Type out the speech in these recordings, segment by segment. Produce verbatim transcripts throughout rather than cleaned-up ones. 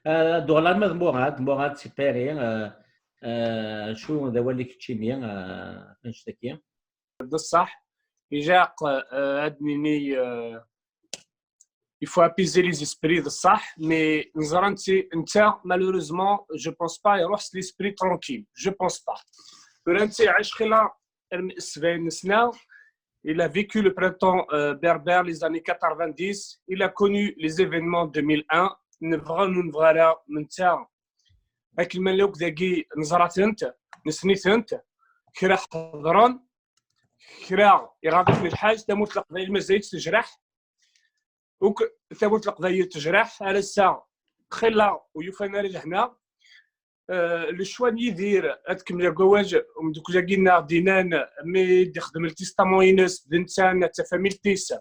Ad uɣaleɣ ma d Murad, Murad Siperi, euh, euh, acu d awal-ik keččini, euh, annect-agi? D ṣṣeḥ, ilaq, euh, ad nini, euh, il faut apaiser les esprits, d ṣṣeḥ, mais neẓra netta, malheureusement, je pense pas, iruḥ s l'esprit tranquille, je pense pas. Tura netta iɛic xilla sebɛin sna, il a vécu le printemps, euh, berbère, les années quatre-vingt-dix, il a connu les événements deux mille un, nebɣa ur nebɣi ara, netta akken ma nella akk dagi neẓra-tent, nessen-itent, kra ḥeḍren, kra iɣaḍ-iten lḥal, tamurt n Leqbayel mazal-itt tejreḥ, akk tamurt n Leqbayel tejreḥ, ar ass-a xilla ur yufan ara lehna. Euh, le choix n Yidir, ad kemmleɣ deg wawal umeddakel-agi-nneɣ d-yennan mi d-ixdem le testament-ines d netta d tafamilt-is,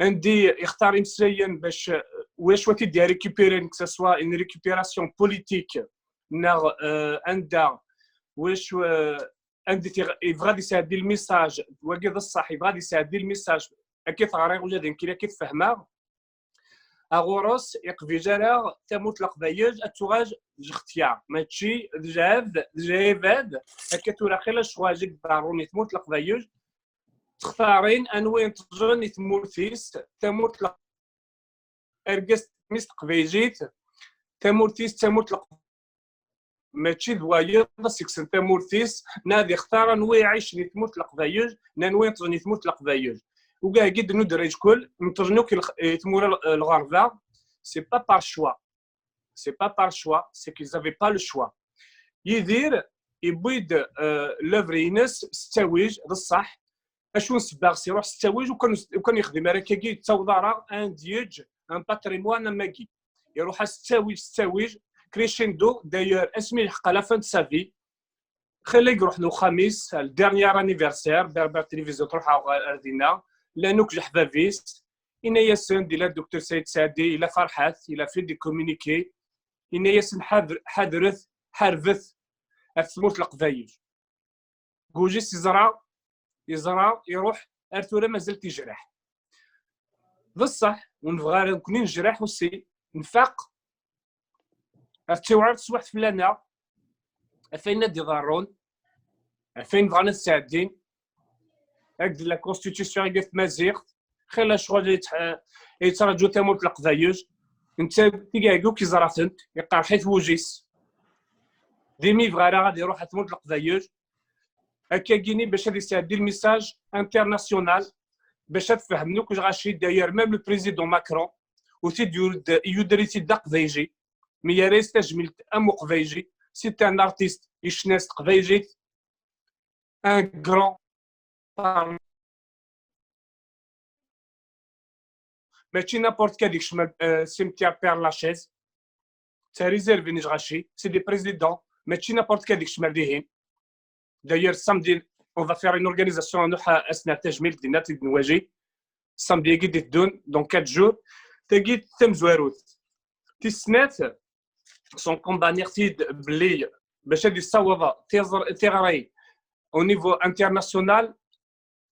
anda yextar imeslayen bac, euh, wacu ad t-id-récupérer, que ce soit une récupération politique, neɣ, euh, anda, wacu, euh, anda t-, yebɣa ad yesɛeddi le message, wagi d ṣṣeḥ, yebɣa ad yesɛeddi le message, akka i t-ɣriɣ ula d nekkini, akka i t-fehmeɣ. Ɣur-s, iqbel ara tamurt n Leqbayel ad tuɣal d lextyar, mačči d lɛebd, d lɛibad, akka tura xilla lecɣal i iḍerrun i tmurt n Leqbayel, ttextarin anwa yenṭejen i tmurt-is, tamurt n Leq-, argaz mi s teqbaylit, tamurt-is d tamurt n Leq-, mačči d wayeḍ ad s-ikksen tamurt-is, neɣ ad ixtar anwa iɛicen i tmurt n Leqbayel, neɣ anwa yenṭejen i tmurt n Leqbayel. Ugagi d-nuder ickel, neṭṭjen akk i lx-, i tmura l-, lɣerba, c'est pas par choix. C'est pas par choix, c'est qu'ils avaient pas le choix. Yidir, yewwi-d, euh, l'œuvre-ines s ttawil, d ṣṣeḥ. Acu n ssebba ɣs iruḥ s ttawil, ukan, ukan yexdem ara akkagi, yettaweḍ ara ad yeǧǧ un patrimoine am wagi. Iruḥ-as s ttawil, s ttawil, crescendo, d'ailleurs, asmi yelḥeq à la fin de sa vie, xilla i iruḥen uxxam-is, le dernier anniversaire, Berbère Télévision truḥ ar, ar dinna, llan akk leḥbab-is, yenna-yasen-d, ila Docteur Saïd Saadi, ila Ferḥat, il a fait des communiqués, yenna-yasen ḥadr-, ḥadret, ḥarbet ɣef tmurt n Leqbayel. Deg wul-is yeẓra, yeẓra, iruḥ, ar tura mazal-t yejreḥ. D ṣṣeḥ, ur nebɣi ara nekni nejreḥ aussi, nfaq, ad tiwɛer teswiɛt fell-aneɣ, ɣef wayen ad d-iḍerrun, ɣef wayen bɣan ad sɛeddin, akked la constitution i tmaziɣt, xilla lecɣal i yettḥ-, i yettraǧu tamurt n Leqbayel, netta tigagi akk yeẓra-tent, iqerḥ-it wul-is. Dimi yebɣa ara ad iruḥ ar tmurt n Leqbayel, akkagini bac ad yesɛeddi le message international, bac ad fehmen akk lɣaci, d'ailleurs même le président Macron, ur t-id-yuder, yuder-it-id d aqbayli, mi yerra-yas tajmilt am uqbayli, c'est un artiste, yecna s teqbaylit, un grand parler. Mačči n'importe quel i ikcem, euh, cimetière Père Lachaise. C'est réservé n lɣaci, c'est des présidents. Mačči n'importe quel i ikcem ar dihin. D'ailleurs, samedi, on va faire une organisation, ad nruḥ ad s-nerr tajmilt dinna, ad t-id-nwali. Samedi-agi d-iteddun, dans quatre jours. Tagi d tamezwarut. Tis snat, son combat, nniɣ-t-id belli bac ad yessaweḍ tiẓ-, tiɣri au niveau international,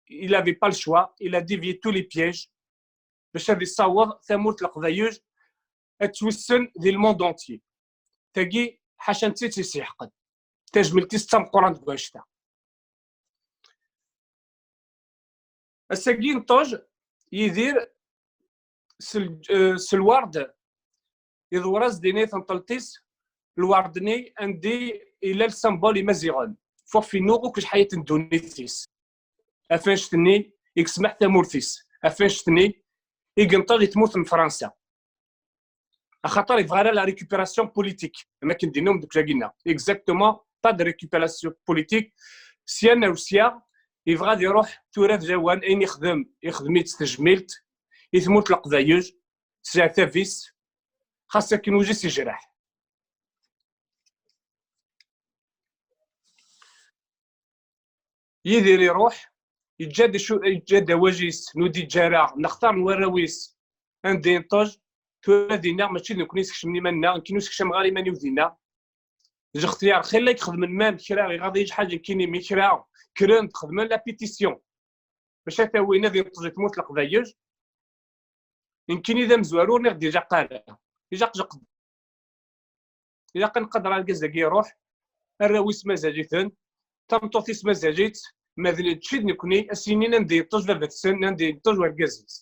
il avait pas le choix, il a dévié tous les pièges bac ad yessaweḍ tamurt n Leqbayel ad twissen di le monde entier. Tagi, ḥaca netta i tt-yesseḥqen. Tajmilt-is d tameqqrant deg wannect-a. Ass-agi n ṭṭuj, Yidir s l-, eh, s lwerd, iḍewwer-as-d ini i tenṭelt-is, lwerd-nni anda yella le symbole imaziɣen, fuɣ finnu akk ḥayat n ddunit-is. Ɣef annect-nni i yesmeḥ tamurt-is, ɣef annect-nni i yenṭel i tmurt n Fransa. Axaṭer yebɣa ara la récupération politique, am akken d-yenna umeddakel-agi-nneɣ. Exactement, pas de récupération politique. Sya neɣ sya, yebɣa ad iruḥ tura d lawan, ayen ixdem, ixdem-itt s tejmilt i tmurt n Leqbayel, s leɛtab-is, xas akken ul-is yejreḥ. Yidir iruḥ, yeǧǧa-d acu, yeǧǧa-d awal-is, ur d-yeǧǧa ara, nextar n warraw-is anda yenṭej. Tura dinna mačči d nekkni i skecmen iman-nneɣ, nekkini ur skecmeɣ ara iman-iw dinna. Lextyar, xilla i ixedmen, mam kra iɣaḍ-iyi lḥal nekkini, mi kra kkren-d xedmen la pétition bac ad t-awin ad yenṭej i tmurt n Leqbayel. Nekkini d amezwaru, ur niɣ d-ilaq ara. Ilaq leqd-, Ilaq ad nqader argaz-agi iruḥ, arraw-is mazal-iten, tameṭṭut-is mazal-itt, ma d nečči d nekni, a s-yinin anda yeṭṭej baba-tsen, anda yeṭṭej urgaz-is.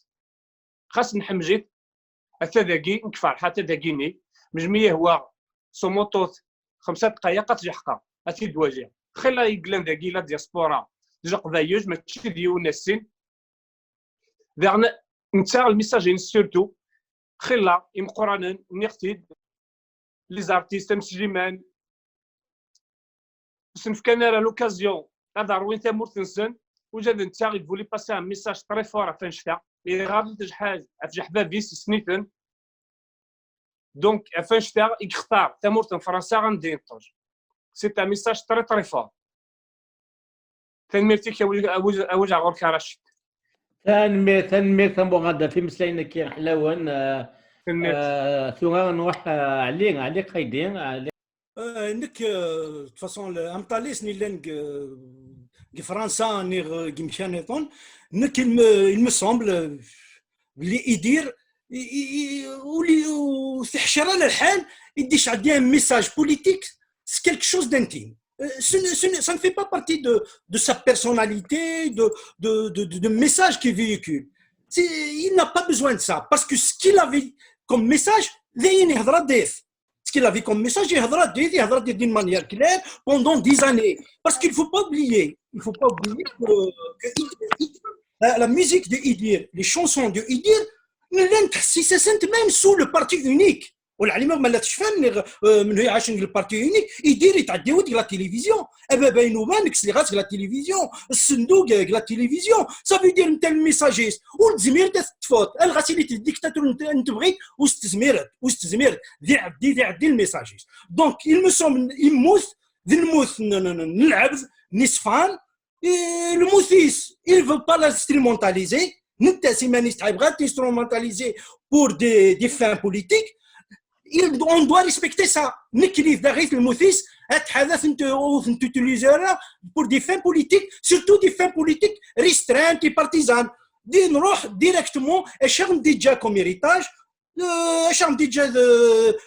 Xas nḥemmel-it, ata dagi, nekk ferḥeɣ, ata dagini, mejmi yehwa s umuṭut, xemsa dqayeq ad t-jeḥqeɣ, ad t-id-waliɣ. Xilla yellan dagi, la diaspora, d leqbayel, mačči d yiwen assin. Daɣen, netta lmissaj-ines surtout, xilla, imeqqranen, nniɣ-t-id, les artistes, am Sliman, ur sen-fkan ara l'occasion ad ṛwin tamurt-nsen, ula d netta, il voulait passer un message très fort ɣef annect-a. Iɣaḍ-it jḥal ɣef jeḥbab-is, yessen-iten. Donc, ɣef annect-a i yextar tamurt n Fransa anda yeṭṭej. C'est un message très, très fort. Tanemmirt-ik, a wi-, a wi-, a wi-, ɣur-k a Racid. Tanemmirt, tanemmirt a Muɣada, timeslayin-agi ḥlawen. Eh, Tanemmirt. Eh, tura nruḥ, eh, Ɛli, Ɛli Qaydi, Ɛli. Euh, nekk, euh, de toute façon, le, amṭalis n illan deg, deg Fransa, niɣ deg imkan-iḍen, nekk, il me, il me semble, euh, belli Idir, i, i, i, ur li-, ur t-iḥcer ara lḥal, i d-yesɛeddi un message politique, c'est quelque chose d'intime. Euh, ce ne, ce ne, ça ne fait pas partie de, de sa personnalité, de, de, de, de, de message qu'il véhicule. C'est, il n'a pas besoin de ça, parce que ce qu'il avait comme message, d ayen ihedra d-, ce qu'il avait comme message, il a dit, il a dit d'une manière claire pendant des années. Parce qu'il faut pas oublier, il faut pas oublier que, que la, la musique de Idir, les chansons de Idir, ne l'intéressent même sous le parti unique. Ur ɛlimeɣ ma la tecfam, euh, menhu iɛacen deg le parti unique, Idir yetɛedda-d deg la télévision. A baba inuban, kkes-d ɣas deg la télévision, ssendu deg la télévision. Ça veut dire, netta lmissaj-is ur tezmireḍ ad t-teṭṭfeḍ. Alɣas ilit d dictateur n, n tebɣit, ur s-tezmireḍ, ur s-tezmireḍ. D iɛeddi, d iɛeddi lmissaj-is. Donc, il me semble, yemmut, d lmut n, n, n, n lɛebd, n iṣfan, et lmut-is, il veut pas l'instrumentaliser. Netta s iman-is tɛebɣa ad t-instrumentaliser pour des, des fins politiques. Il, on doit respecter ça. Nekkni d aɣit lmut-is, ad tḥader ad t-utiliser pour des fins politiques, surtout des fins politiques restreintes et partisanes. Di nruḥ directement, acu aɣ-d-yeǧǧa comme héritage, euh, acu aɣ-d-yeǧǧa d,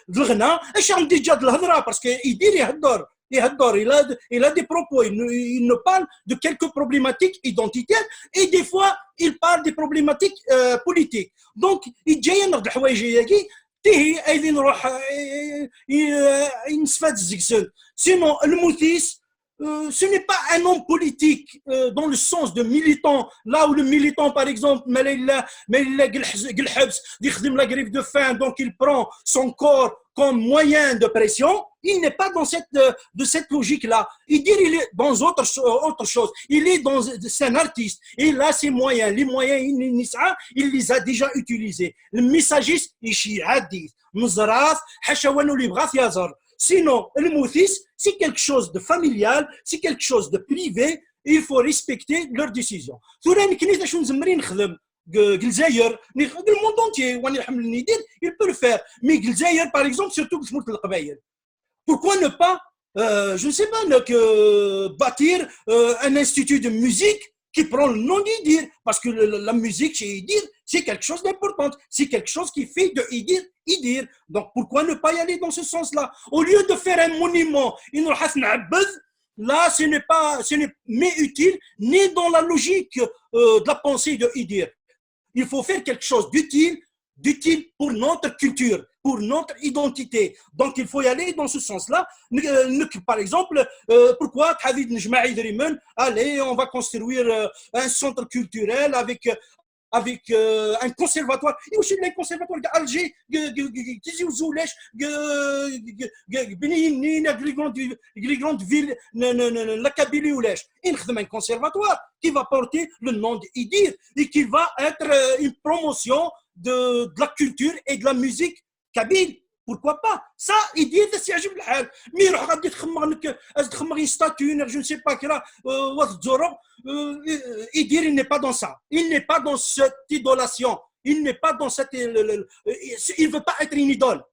d lɣna, acu aɣ-d-yeǧǧa d lhedra, parce que Idir ihedder, ihedder, il a, il a des propos, il, nous- il nous parle de quelques problématiques identitaires et des fois, il parle des problématiques, euh, politiques. Donc, yeǧǧa-yaɣ-d leḥwayeǧ-agi, tihi, ay di nruḥ, euh, euh, euh, nesfad seg-sen. Sinon, lmut-is, euh, ce n'est pas un homme politique, euh, dans le sens de militant, là où le militant, par exemple, ma yella, ma yella deg lḥebs, deg lḥebs, yexdem la grève de faim, donc il prend son corps comme moyen de pression, il n'est pas dans cette, euh, de cette logique-là. Idir, il est dans autre, cho- autre chose. Il est dans, c'est un artiste. Il a ses moyens. Les moyens, il, il, il les a déjà utilisés. Lmissaj-is, iceyyeɛ-it. Neẓra-t, ḥaca win ur yebɣi ad t-yaẓer. Sinon, lmut-is, c'est quelque chose de familial, c'est quelque chose de privé. Il faut respecter leur décision. Tura, nekkni d acu nezmer i nexdem deg, deg Lezzayer, neɣ deg le monde entier, win iḥemmlen Idir, il peut le faire. Mais deg Lezzayer, par exemple, surtout deg tmurt n Leqbayel. Pourquoi ne pas, euh, je ne sais pas, donc, euh, bâtir, euh, un institut de musique qui prend le nom d'Idir, parce que le- la musique chez Idir, c'est quelque chose d'important, c'est quelque chose qui fait de Idir, Idir. Donc pourquoi ne pas y aller dans ce sens-là ? Au lieu de faire un monument, il nous reste un abad, là, ce n'est pas, ce n'est mais utile, ni dans la logique, euh, de la pensée de Idir. Il faut faire quelque chose d'utile, d'utile pour notre culture, pour notre identité. Donc il faut y aller dans ce sens-là. Euh, par exemple, euh, pourquoi تحديد نجمع يدريمن, allez, on va construire, euh, un centre culturel avec, euh, avec, euh, un conservatoire. Et aussi un conservatoire d'Alger, Tizi Ouzou ولاش, بنين, les grandes villes, la Kabylie ولاش. نخدم un conservatoire qui va porter le nom d'Idir et qui va être, euh, une promotion de, de la culture et de la musique kabyle. Pourquoi pas ? Ça, Idir, ça c'est عجب الحال. Mais يروح غادي تخمر لك, تخمر une statue, je ne sais pas كرا, euh, وتزورو, euh, Idir, il n'est pas dans ça. Il n'est pas dans cette idolation. Il n'est pas dans cette, il veut pas être une idole.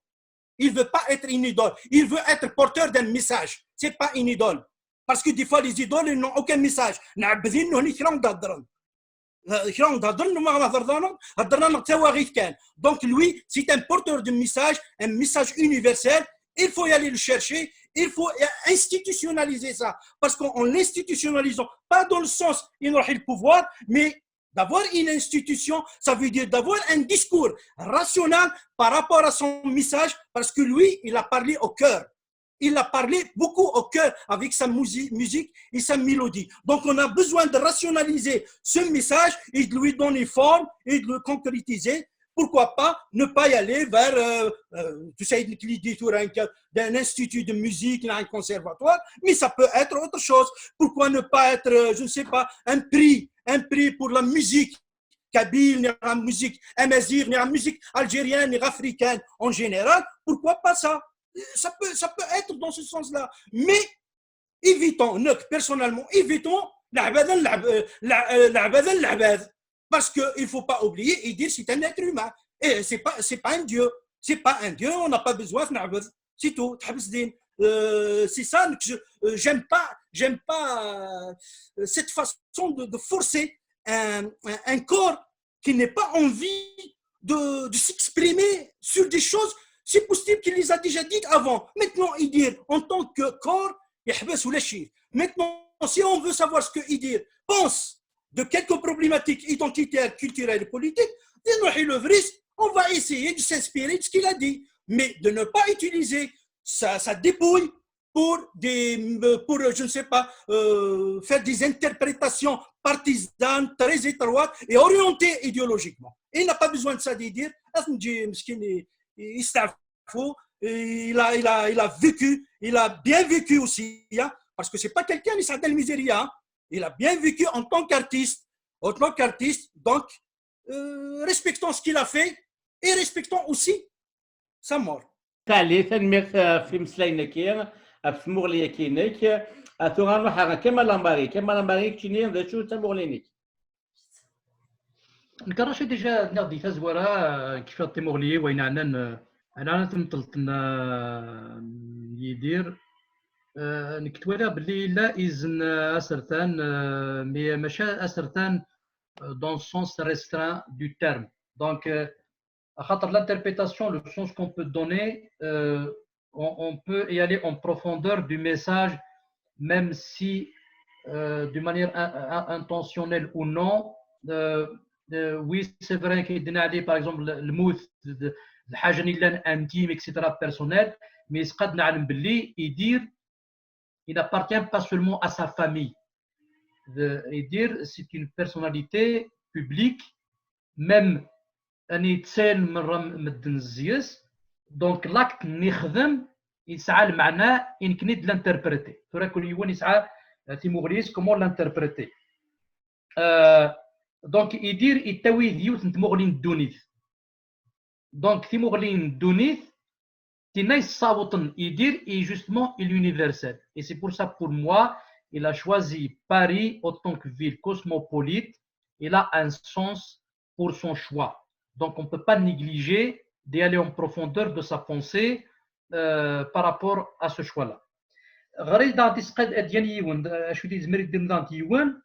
Il veut pas être une idole. Il veut être porteur d'un message. C'est pas une idole. Parce que des fois, les idoles, ils n'ont aucun message. نعبدين هني كرا مدهضرن. كرا مدهضرن وما هضرنا، هضرنا نغ تواغيث كان. Donc lui, c'est un porteur de message, un message universel. Il faut y aller le chercher, il faut institutionnaliser ça. Parce qu'en l'institutionnalisant, pas dans le sens il aura le pouvoir, mais d'avoir une institution, ça veut dire d'avoir un discours rationnel par rapport à son message, parce que lui, il a parlé au cœur. Il a parlé beaucoup au cœur avec sa musique et sa mélodie. Donc, on a besoin de rationaliser ce message et de lui donner forme et de le concrétiser. Pourquoi pas ne pas y aller vers, euh, euh, tu sais, d'un institut de musique, un conservatoire, mais ça peut être autre chose. Pourquoi ne pas être, euh, je ne sais pas, un prix, un prix pour la musique kabyle, la musique amazigh, la musique algérienne, africaine en général, pourquoi pas ça ? Ça peut, ça peut être dans ce sens-là. Mais évitons, personnellement, évitons la, la, la, la, parce qu'il ne faut pas oublier, Idir, c'est un être humain. Et c'est pas, c'est pas un dieu. C'est pas un dieu, on n'a pas besoin de c'est tout. Euh, c'est ça, je, euh, j'aime pas, j'aime pas euh, cette façon de, de forcer un, un, un, corps qui n'est pas envie de, de s'exprimer sur des choses, c'est possible qu'il les a déjà dites avant. Maintenant, Idir, en tant que corps, il y a la chire. Maintenant, si on veut savoir ce que Idir pense de quelques problématiques identitaires, culturelles et politiques, on va essayer de s'inspirer de ce qu'il a dit, mais de ne pas utiliser sa, sa dépouille pour des, pour, je ne sais pas, euh, faire des interprétations partisanes très étroites et orientées idéologiquement. Et il n'a pas besoin de ça de dire, il a, il a, il a vécu, il a bien vécu aussi, hein, parce que c'est pas quelqu'un qui s'appelle Miseria, hein. Il a bien vécu en tant qu'artiste, en tant qu'artiste, donc euh, respectons ce qu'il a fait et respectons aussi sa mort. Salut, tanemmirt ɣef imeslayen-agi, ɣef tmuɣli-agi-inek. Tura nruḥ ɣer Kamel Amari. Kamel Amari, keččini d acu d tamuɣli-inek? Nekk Racid déjà nniɣ di tazwara kfiɣ timuɣli-iw ayen ɛnan ɛnan temṭelt n Yidir. Nekk ttwaliɣ belli yella izen asertan, mais maca asertan dans le sens restreint du terme. Donc, euh, l'interprétation, le sens qu'on peut donner, euh, on, on, peut y aller en profondeur du message, même si euh, de manière in, in, intentionnelle ou non. Euh, euh, oui, c'est vrai qu'il y a, par exemple, le, le mot de, de, de intime, et cetera, personnel, mais ce qu'on a dit, il n'appartient pas seulement à sa famille. Idir, c'est une personnalité publique, même ani tsayen merra medden zziyes. Donc l'acte nni xdem yesɛa lmeɛna i nekni d l'interpréter. Tura kul yiwen yesɛa timuɣli-s comment l'interpréter. Euh, donc Idir yettawi d yiwet n tmuɣli n ddunit. Donc timuɣli n ddunit tinna yessawḍen Idir, et justement il est universel. Et c'est pour ça, pour moi, il a choisi Paris autant que ville cosmopolite. Il a un sens pour son choix. Donc on ne peut pas négliger d'y aller en profondeur de sa pensée euh, par rapport à ce choix-là. Ɣer-i daɣ tisqad ad yan yiwen, acu d izmer i d-imdan yiwen,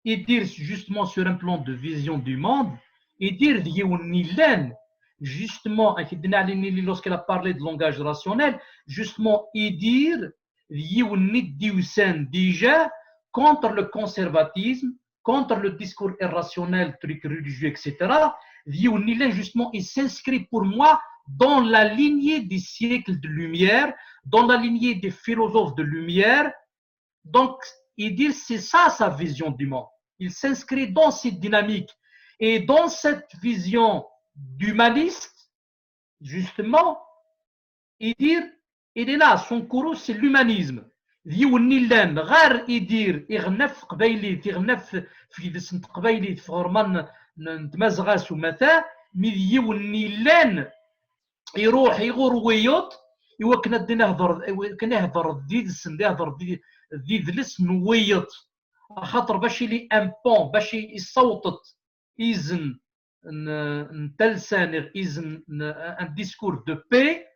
Idir justement sur un plan de vision du monde, Idir d yiwen n illan, justement, ak d-nɛli nili lorsqu'il a parlé de langage rationnel, justement Idir d yiwen n d-yusan déjà contre le conservatisme, contre le discours irrationnel, truc religieux, et cetera. D yiwen n illan, justement, il s'inscrit pour moi dans la lignée des siècles de lumière, dans la lignée des philosophes de lumière. Donc, Idir, c'est ça sa vision du monde. Il s'inscrit dans cette dynamique et dans cette vision d'humaniste, justement, Idir, il est là, son kuru, c'est l'humanisme. D yiwen n illan ɣer Idir iɣenna ɣef teqbaylit, iɣenna ɣef yidles n teqbaylit, ɣer ma n tmazɣa s umata, mi d yiwen n illan iruḥ iɣur wiyeḍ iwakken ad ihder, iwakken ihder d yidles, ihder d yidles n wiyeḍ, axaṭer bac ili un pont, bac yessawṭeḍ izen n, n talsa, izen n, un discours de paix,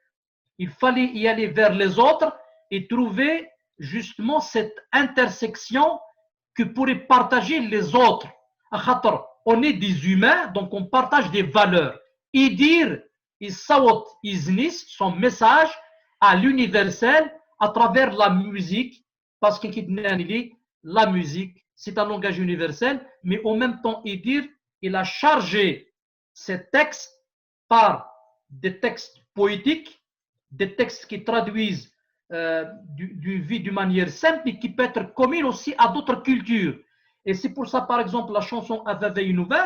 il fallait y aller vers les autres et trouver justement cette intersection que pourraient partager les autres. Axaṭer on est des humains, donc on partage des valeurs. Idir yessaweḍ izen-is, son message, à l'universel à travers la musique, parce que la musique, c'est un langage universel, mais en même temps, Idir, il a chargé ses textes par des textes poétiques, des textes qui traduisent euh, d'une vie d'une manière simple et qui peut être commune aussi à d'autres cultures. Et c'est pour ça, par exemple, la chanson Avavei Nouva,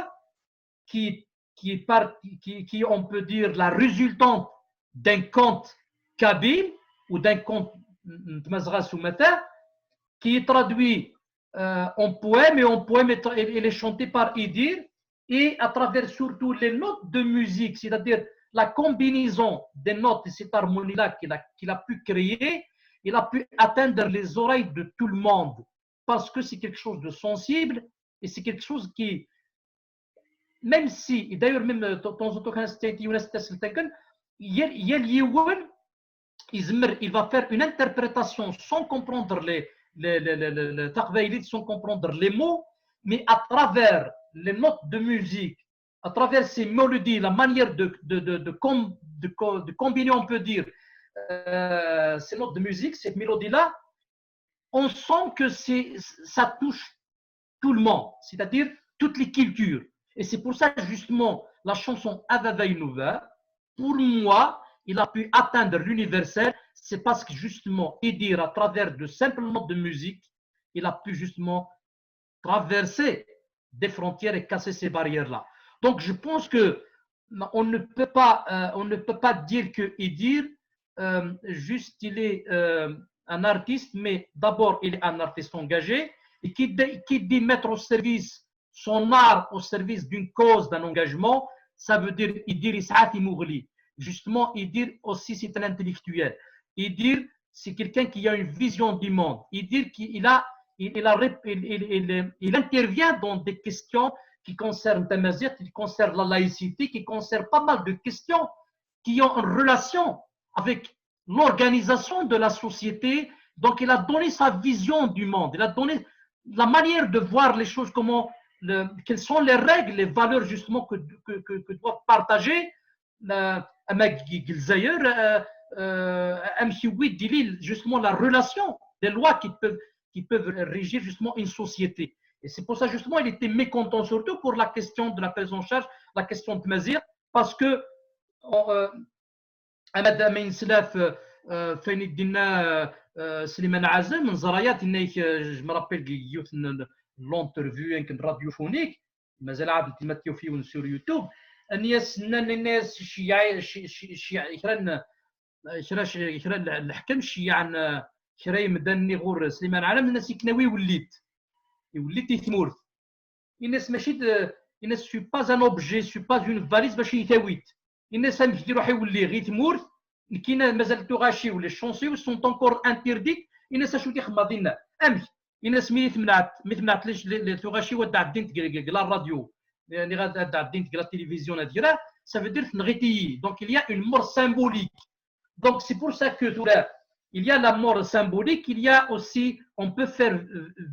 qui, qui, part, qui, qui, on peut dire, la résultante d'un conte kabyle ou d'un conte qui est traduit euh, en poème, et en poème, il est chanté par Idir, et à travers surtout les notes de musique, c'est-à-dire la combinaison des notes et cette harmonie-là qu'il a, qu'il a pu créer, il a pu atteindre les oreilles de tout le monde, parce que c'est quelque chose de sensible, et c'est quelque chose qui, même si, et d'ailleurs même, euh, de temps en temps, quand c'était une il va faire une interprétation sans comprendre les, les, les, les, les, sans comprendre les mots, mais à travers les notes de musique, à travers ces mélodies, la manière de, de, de, de, com, de, de combiner, on peut dire, euh, ces notes de musique, cette mélodie-là, on sent que ça touche tout le monde, c'est-à-dire toutes les cultures. Et c'est pour ça, justement, la chanson Avavei Nouva, pour moi, il a pu atteindre l'universel, c'est parce que, justement, Idir, à travers de simples notes de musique, il a pu justement traverser des frontières et casser ces barrières-là. Donc, je pense que on ne peut pas, euh, on ne peut pas dire que Idir, euh, juste, il est euh, un artiste, mais d'abord, il est un artiste engagé, et qui, qui dit mettre au service son art au service d'une cause, d'un engagement, ça veut dire Idir Isaac Imougli. Justement, Idir aussi, c'est un intellectuel. Idir, c'est quelqu'un qui a une vision du monde. Idir, il, a, il, a, il, il, il, intervient dans des questions qui concernent la musique, qui concernent la laïcité, qui concernent pas mal de questions qui ont une relation avec l'organisation de la société. Donc, il a donné sa vision du monde. Il a donné la manière de voir les choses, comment, le, quelles sont les règles, les valeurs justement que, que, que, que doivent partager euh, justement la relation, les lois qui peuvent, qui peuvent régir justement une société. Et c'est pour ça justement il était mécontent surtout pour la question de la prise en charge, la question de Mazir, parce que euh, Amadou Amin Slaf, euh, Fanidina, euh, Slimane Azem, Zrayat, je me rappelle l'interview radiophonique, mazal ad tent-id-tafem sur YouTube, nnan-as kra n leḥkem, ceyyɛen kra imdanen ɣur Sliman Ɛlam, nnan-as akken awi iwelli-t, iwelli-t i tmurt. Inna-as mačči d, inna-as je suis pas un objet, je suis pas une valise bac ad iyi-tawit. Inna-as amek d-iruḥ iwelli i tmurt, nekkini mazal tuɣac-iw, les chansons sont encore interdites, inna-as acu d-ixemma dinna, amek? Inna-as mi temneɛ, mi temneɛ tuɣac-iw ad d-ɛeddint deg la radio, ad d-ɛeddint deg la télévision, ad gra, ça veut dire tenɣit-iyi. Donc il y a une mort symbolique. Donc c'est pour ça que tura, il y a la mort symbolique, il y a aussi, on peut faire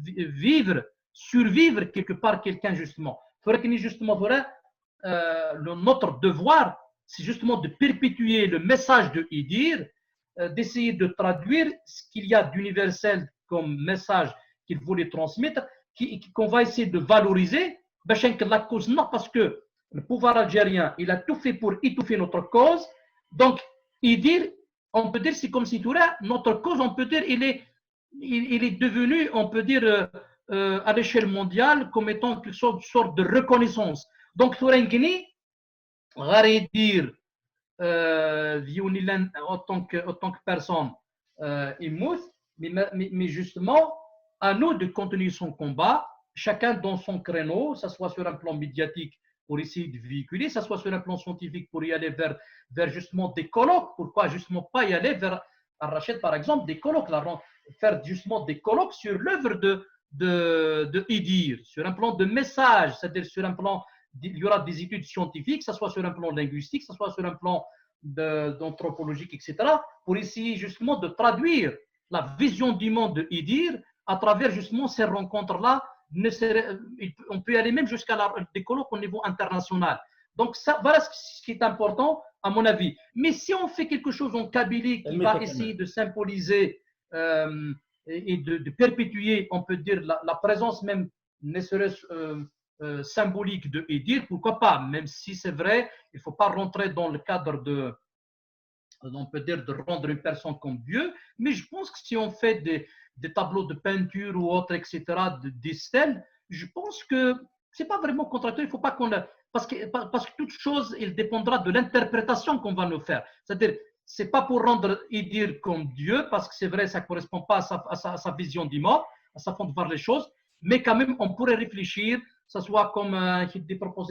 vivre, survivre quelque part quelqu'un justement. Tura akken justement, tura, euh, le, notre devoir, c'est justement de perpétuer le message de Idir, euh, d'essayer de traduire ce qu'il y a d'universel comme message qu'il voulait transmettre, qu'on va essayer de valoriser, parce que le pouvoir algérien, il a tout fait pour étouffer notre cause. Donc, Idir, on peut dire, c'est comme si tout là, notre cause, on peut dire, il est, il, il est devenu, on peut dire, euh, euh, à l'échelle mondiale, comme étant quelque sorte, sorte de reconnaissance. Donc, tura akken, ɣer Idir, euh, en tant que, en tant que personne, euh, mais, mais, mais justement, à nous de continuer son combat, chacun dans son créneau, que ce soit sur un plan médiatique pour essayer de véhiculer, que ce soit sur un plan scientifique pour y aller vers, vers justement des colloques. Pourquoi justement pas y aller vers, à Rachid par exemple, des colloques, là, faire justement des colloques sur l'œuvre de, de, de Idir, sur un plan de message, c'est-à-dire sur un plan, il y aura des études scientifiques, que ce soit sur un plan linguistique, que ce soit sur un plan d'anthropologique, et cetera, pour essayer justement de traduire la vision du monde de Idir à travers justement ces rencontres-là. On peut aller même jusqu'à des colloques au niveau international. Donc ça, voilà ce qui est important, à mon avis. Mais si on fait quelque chose en Kabylie qui va essayer de symboliser euh, et, et de, de, perpétuer, on peut dire, la, la présence même, ne serait-ce euh, euh, symbolique de Idir, pourquoi pas, même si c'est vrai, il ne faut pas rentrer dans le cadre de, on peut dire, de rendre une personne comme Dieu, mais je pense que si on fait des, des tableaux de peinture ou autre, et cetera, de, des stèles, je pense que c'est pas vraiment contradictoire, il faut pas qu'on... Parce que, parce que toute chose, il dépendra de l'interprétation qu'on va nous faire. C'est-à-dire, c'est pas pour rendre Idir comme Dieu, parce que c'est vrai, ça correspond pas à sa, à sa, à sa vision du monde, à sa façon de voir les choses, mais quand même, on pourrait réfléchir, que ce soit comme euh, qui propose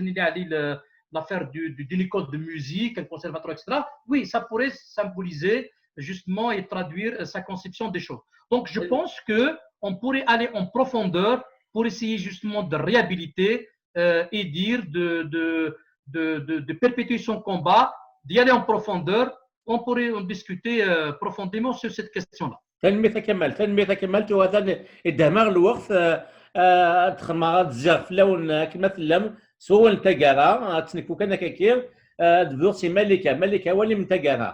l'affaire du, du, d'une école de musique, un conservatoire, et cetera. Oui, ça pourrait symboliser justement et traduire euh, sa conception des choses. Donc, je pense que on pourrait aller en profondeur pour essayer justement de réhabiliter euh, et dire de, de, de, de, de perpétuer son combat, d'y aller en profondeur. On pourrait en discuter euh, profondément sur cette question-là. Tanemmirt a Kamal, tanemmirt a Kamal, tuɣa atan idehmeɣ lweqt, eh, eh, ad xedmeɣ, ad zziɣ fell-awen akken ma tellam, s wawal n taggara, ad tnekku kan akkaki, eh, ad bduɣ si Malika. Malika, awal-im n taggara.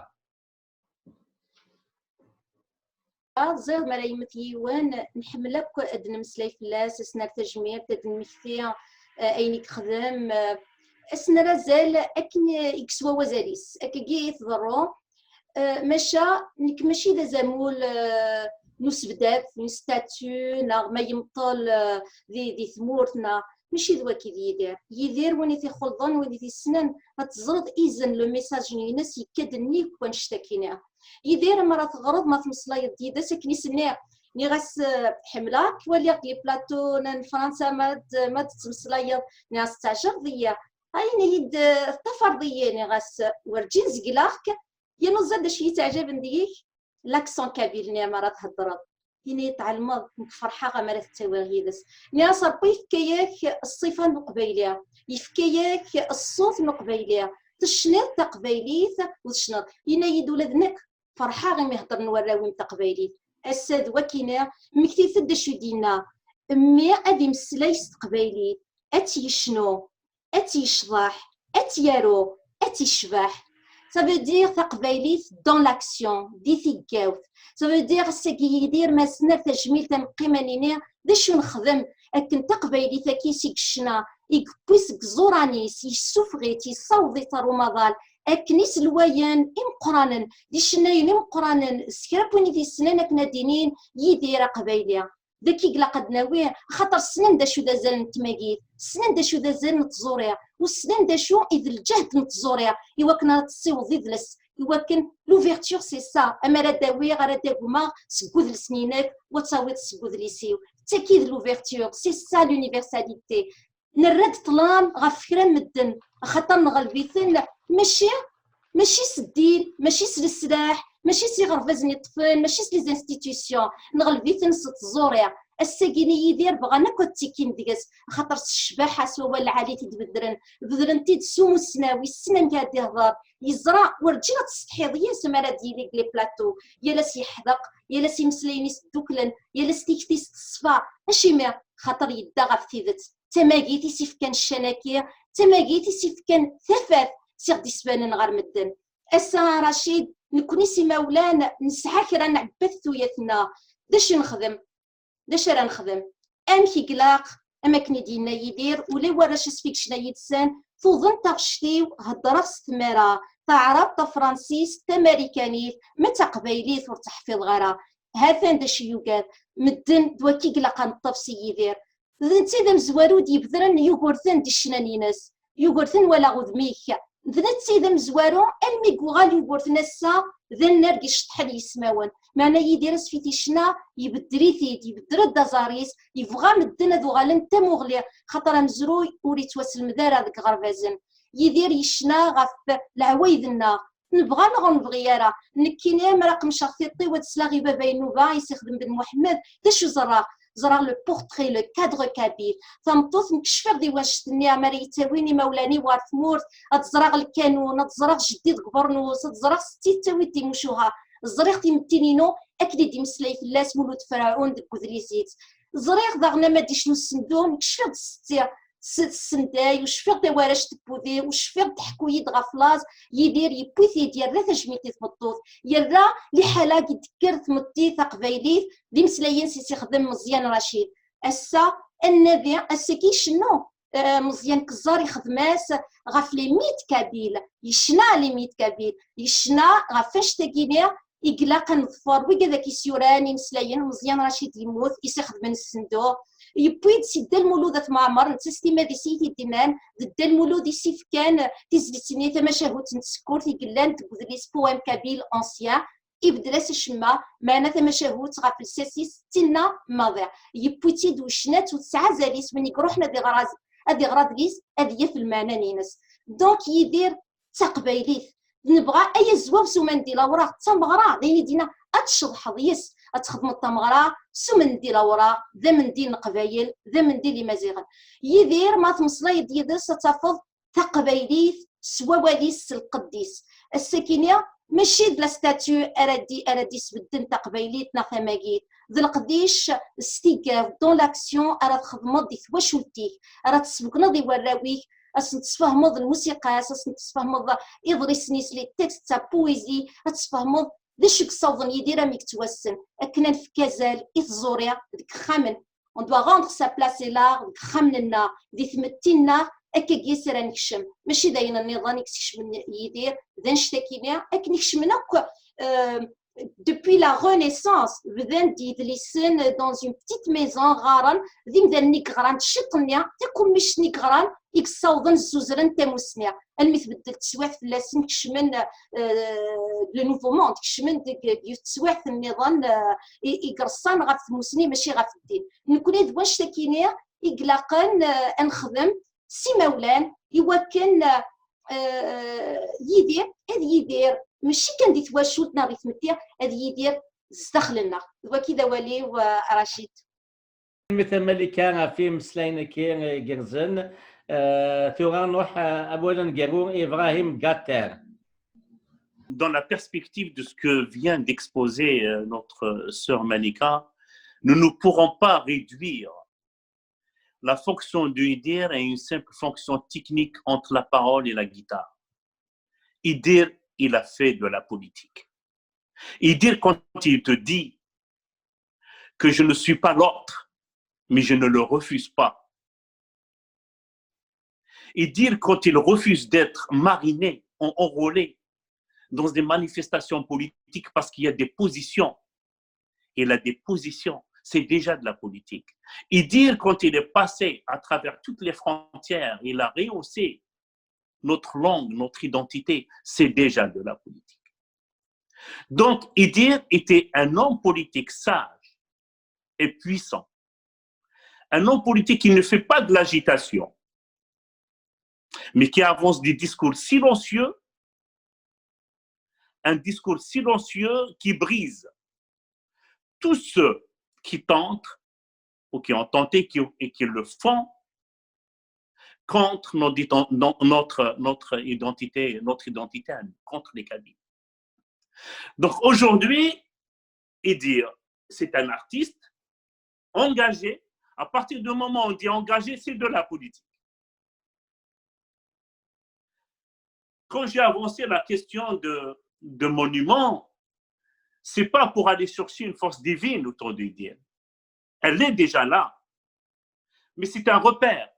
Ẓid mi ara yemmet yiwen, nḥemmel akk ad d-nemmeslay fell-as, ad s-nerr tajmilt, ad d-nemmekti eh, ayen i yexdem, eh, ad s-nerr azal akken i yeswa wazal-is. Akkagi i tḍerru. Eh, maca nekk mačči d azamul eh, n usebdad, n statut, neɣ ma yemṭel eh, di, di tmurt, neɣ mačči d waki d Yidir. Yidir, win i t-ixelḍen, win i t-yessnen, ad teẓreḍ izen, le message-ines yekka-d nnig wannect-akini. Yidir, mi ara teɣreḍ, ma temmeslayeḍ yid-s akken i s-nniɣ, nniɣ-as eh, ḥemmleɣ-k, waliɣ-k les plateaux n Fransa ma d, ma d-tettmeslayeḍ, nniɣ-as teɛjbeḍ-iyi. Yenna-yi-d eh, teṭṭafreḍ-iyi, nniɣ-as werǧin zegleɣ-k, yerna teẓriḍ d acu i yi-ttaɛjaben deg-k? L'accent kabyle-nni mi ara theddreḍ. Yenna-yi-d tɛelmeḍ, nekk ferḥeɣ mi ara tettawiɣ yid-s. Nniɣ-as Rebbi yefka-yak ṣṣifa n uqbayli, yefka-yak ṣṣut n uqbayli, tecniḍ taqbaylit u tecneḍ. Yenna-yi-d ula d nekk ferḥeɣ imi heddren warraw-im taqbaylit. Ass-a d wakini, mmektit-d d acu i d-yenna. Mmi ad imeslay s teqbaylit, ad tt-yecnu, ad tt-yecḍeḥ, ad tt-yaru, ad tt-yecbeḥ. Ça veut dire taqbaylit dans l'action, di tiggawt. Ça veut dire ass-agi Yidir, ma s-nerr tajmilt ad neqqim ad nini d acu nexdem akken taqbaylit-agi i yecna, i yewwi seg iẓuran-is, yessufeɣ-itt, yessaweḍ-itt ɣer umaḍal, akken iselwayen imeqqranen, d icennayen imeqqranen, s kra n win i t-yessnen akken ad d-inin Yidir aqbayli. D akka i ilaq ad d-nawi, axaṭer ssnen d acu d azal n tmagit, ssnen d acu d azal n tẓuri, u ssnen d acu i d lǧehd n tẓuri, i wakken ara tessiweḍ idles, i wakken l'ouverture, c'est ça, ama ara d-awiɣ, ara d-agmeɣ seg udles-inek, u ad tawiḍ seg udlis-iw. D tagi d l'ouverture, c'est ça l'universalité. Nerra-d ṭṭlam ɣef kra n medden, axaṭer nɣelb-iten, mačči, mačči s ddin, mačči s leslaḥ, mačči s iɣerbazen iṭṭfen, mačči s les institutions, nɣelb-iten s tẓuri. Ass-agi-ni Yidir bɣan akk ad ttikkin deg-s, axaṭer s ccbaḥa, s wawal lɛali i t-id-bedren, bedren-t-id s umusnaw, yessen amek ad ihder, yeẓra werǧin ad tessetḥiḍ yis mi ara d-yili deg les plateaux, yal ass yeḥdeq, yal ass imeslayen-is dduklen, yal ass tikti-s teṣfa. Acimi? Xaṭer yedda ɣef tidet. D tamagit i s-ifkan ccan-agi, d tamagit i s-ifkan tafat s iɣ-d-isbanen ɣer medden. Ass-a a Racid, nekkni s imawlan nesɛa kra n ɛebbat tuyat-nneɣ. D acu nexdem? D acu ara nexdem? Amek i ilaq? Am akken i d-yenna Yidir, ula i warrac asfi yecna yid-sen, tuḍen taɣect-iw, heddreɣ s tmara, taɛrabt, tafransist, tamarikanit, ma d taqbaylit ur tt-ḥfiḍeɣ ara. Ha-t-an d acu yugad. Medden d wakki i ilaq ad neṭṭef si Yidir. D netta i d amezwaru d-yebdren Yugurten di ccna-ines. Yugurten walaɣ udem-ik. D netta i d amezwaru almi i yuɣal Yugurten ass-a d annar i iceṭṭḥen yismawen. Meɛna Yidir asfi t-icna, ibeddel-it-id, ibeddel-d aẓar-is, yebɣa medden ad uɣalen d tamuɣli, xaṭer amezruy ur ittwaselmed ara deg iɣerbazen. Yidir yecna ɣef leɛwayed-nneɣ, nebɣa neɣ ur nebɣi ara. Nekkini, mi ara qemceɣ tiṭ-iw ad sleɣ i baba Inuba i s-ixdem Ben Muḥemmed, d acu ẓerreɣ? Ẓerreɣ le portrait, le cadre kabyle. Tameṭṭut, nekk cfiɣ di wannect-nni, mi ara yi-ttawin imawlan-iw ɣer tmurt, ad ẓreɣ lkanun, ad ẓreɣ jeddi deg ubernus, ad ẓreɣ setti tettawi-d timucuha. Ẓriɣ timettin-inu akken i d-imeslay fell-as Mulud Ferɛun deg udlis-is. Ẓriɣ daɣen ama d-icnu Ssendu, nekk cfiɣ-d setti. s-, tessenday, ur cfiɣ tawaract tewwed-iyi, ur cfiɣ teḥku-yi-d ɣef laẓ. Yidir yewwi-t-id, yerra tajmilt i tmeṭṭut, yerra liḥala i d-tekker tmetti taqbaylit d imeslayen s i s-ixdem Meẓyan Racid. Ass-a, ad nadi, ass-agi icennu, eh, Meẓyan Keẓẓar ixdem-as ɣef les mythes kabyles, yecna les mythes kabyles, yecna ɣef annect-agi-nni i ilaq ad neḍfer, wigad akk i s-yuran imeslayen, Meẓyan Racid yemmut, i s-ixedmen ssenduq, yewwi-d si Dda Lmulud At Mɛemmer, netta s timmad-is i t-id-innan, d Dda Lmulud i s-ifkan tizlit-nni tamacahut n tsekkurt i yellan deg udlis Poème kabyle ancien, ibeddel-as acemma, meɛna tamacahut ɣef lsas-is d tinna maḍi. Yewwi-tt-id ucnat u tesɛa azal-is, win i iruḥen ad iɣer, ad iɣer adlis, ad yaf lmeɛna-ines. Donc, Yidir d taqbaylit. Nebɣa ay azwaw s umendi lawraɣ d tameɣra, d ayen i d-yenna, ad tceḍḥeḍ yes, ad txedmeḍ tameɣra s umendi lawraɣ, d amendi n Leqbayel, d amendi n Imaziɣen. Yidir, ma tmeslayeḍ yid-s, ad tafeḍ taqbaylit s wawal-is, s lqedd-is. Ass-agi-nni, mačči d la statue ara d-, ara d-isbedden taqbaylit neɣ tamagit. D leqdic s tigert, dans l'action, ara txedmeḍ di twacult-ik, ara tesbegneḍ i warraw-ik, ad sen-tesfehmeḍ lmusiqa-s, ad sen-tesfehmeḍ iḍrisen-is, les textes, sa poésie, ad tesfehmeḍ d acu i yessawḍen Yidir amek yettwassen, akken ad nefk azal i tẓuri deg yexxamen. On doit rendre sa place à l'art deg yexxamen-nneɣ, di tmetti-nneɣ, akkagi i s ara nekcem. Mačči d ayen nniḍen i yeskecmen Yidir, d annect-agi-nni, akken i kecmen akk, euh, depuis la Renaissance, bdan-d yidlisen dans une petite maison, ɣaren, d imdanen i yeɣran ciṭ-nni, takummist-nni i yeɣran, i yessawḍen zzuzren tamusni. Almi tbeddel teswiɛt fell-asen, kecmen, euh, le nouveau monde, kecmen deg, deg yiwet teswiɛt nniḍen, euh, i, i ireṣṣan ɣef tmusni, mačči ɣef ddin. Nekni d wannect-agi-nni i ilaqen, euh, ad nexdem s imawlan, i wakken, euh, Yidir, ad yidir, mačči kan di twacult neɣ di tmetti, ad yidir zdaxel-nneɣ. D wagi d awal-iw, euh, a Racid. Tanemmirt a Malika ɣef imeslayen-agi igerrzen. Euh, tura nruḥ, euh, awal aneggaru i Ibrahim Gatter. Dans la perspective de ce que vient d'exposer, euh, notre sœur Malika, nous ne pourrons pas réduire la fonction de Yidir à une simple fonction technique entre la parole et la guitare. Yidir, il a fait de la politique. Yidir, quand il te dit que je ne suis pas l'autre, mais je ne le refuse pas. Yidir, quand il refuse d'être mariné, en-, enrôlé dans des manifestations politiques parce qu'il y a des positions, il a des positions, c'est déjà de la politique. Yidir, quand il est passé à travers toutes les frontières, il a rehaussé notre langue, notre identité, c'est déjà de la politique. Donc, Yidir était un homme politique sage et puissant. Un homme politique qui ne fait pas de l'agitation, mais qui avance des discours silencieux, un discours silencieux qui brise tous ceux qui tentent ou qui ont tenté qui, et qui le font contre notre, notre, notre identité, notre identité à nous, contre les Kabyles. Donc aujourd'hui, Yidir, c'est un artiste engagé. À partir du moment où on dit engagé, c'est de la politique. Quand j'ai avancé la question de, de monument, c'est pas pour aller chercher une force divine autour de Yidir. Elle est déjà là. Mais c'est un repère.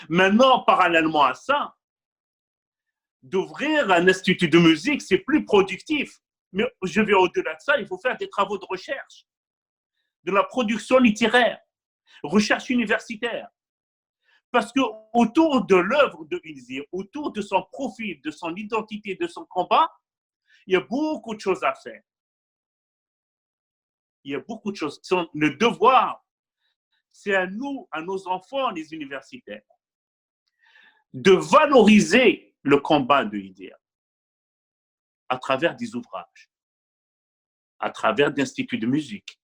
Maintenant, parallèlement à ça, d'ouvrir un institut de musique, c'est plus productif. Mais je vais au-delà de ça, il faut faire des travaux de recherche, de la production littéraire, recherche universitaire. Parce que autour de l'œuvre de Yidir, autour de son profil, de son identité, de son combat, il y a beaucoup de choses à faire. Il y a beaucoup de choses. Le devoir, c'est à nous, à nos enfants, les universitaires, de valoriser le combat de Yidir à travers des ouvrages, à travers d'instituts de musique.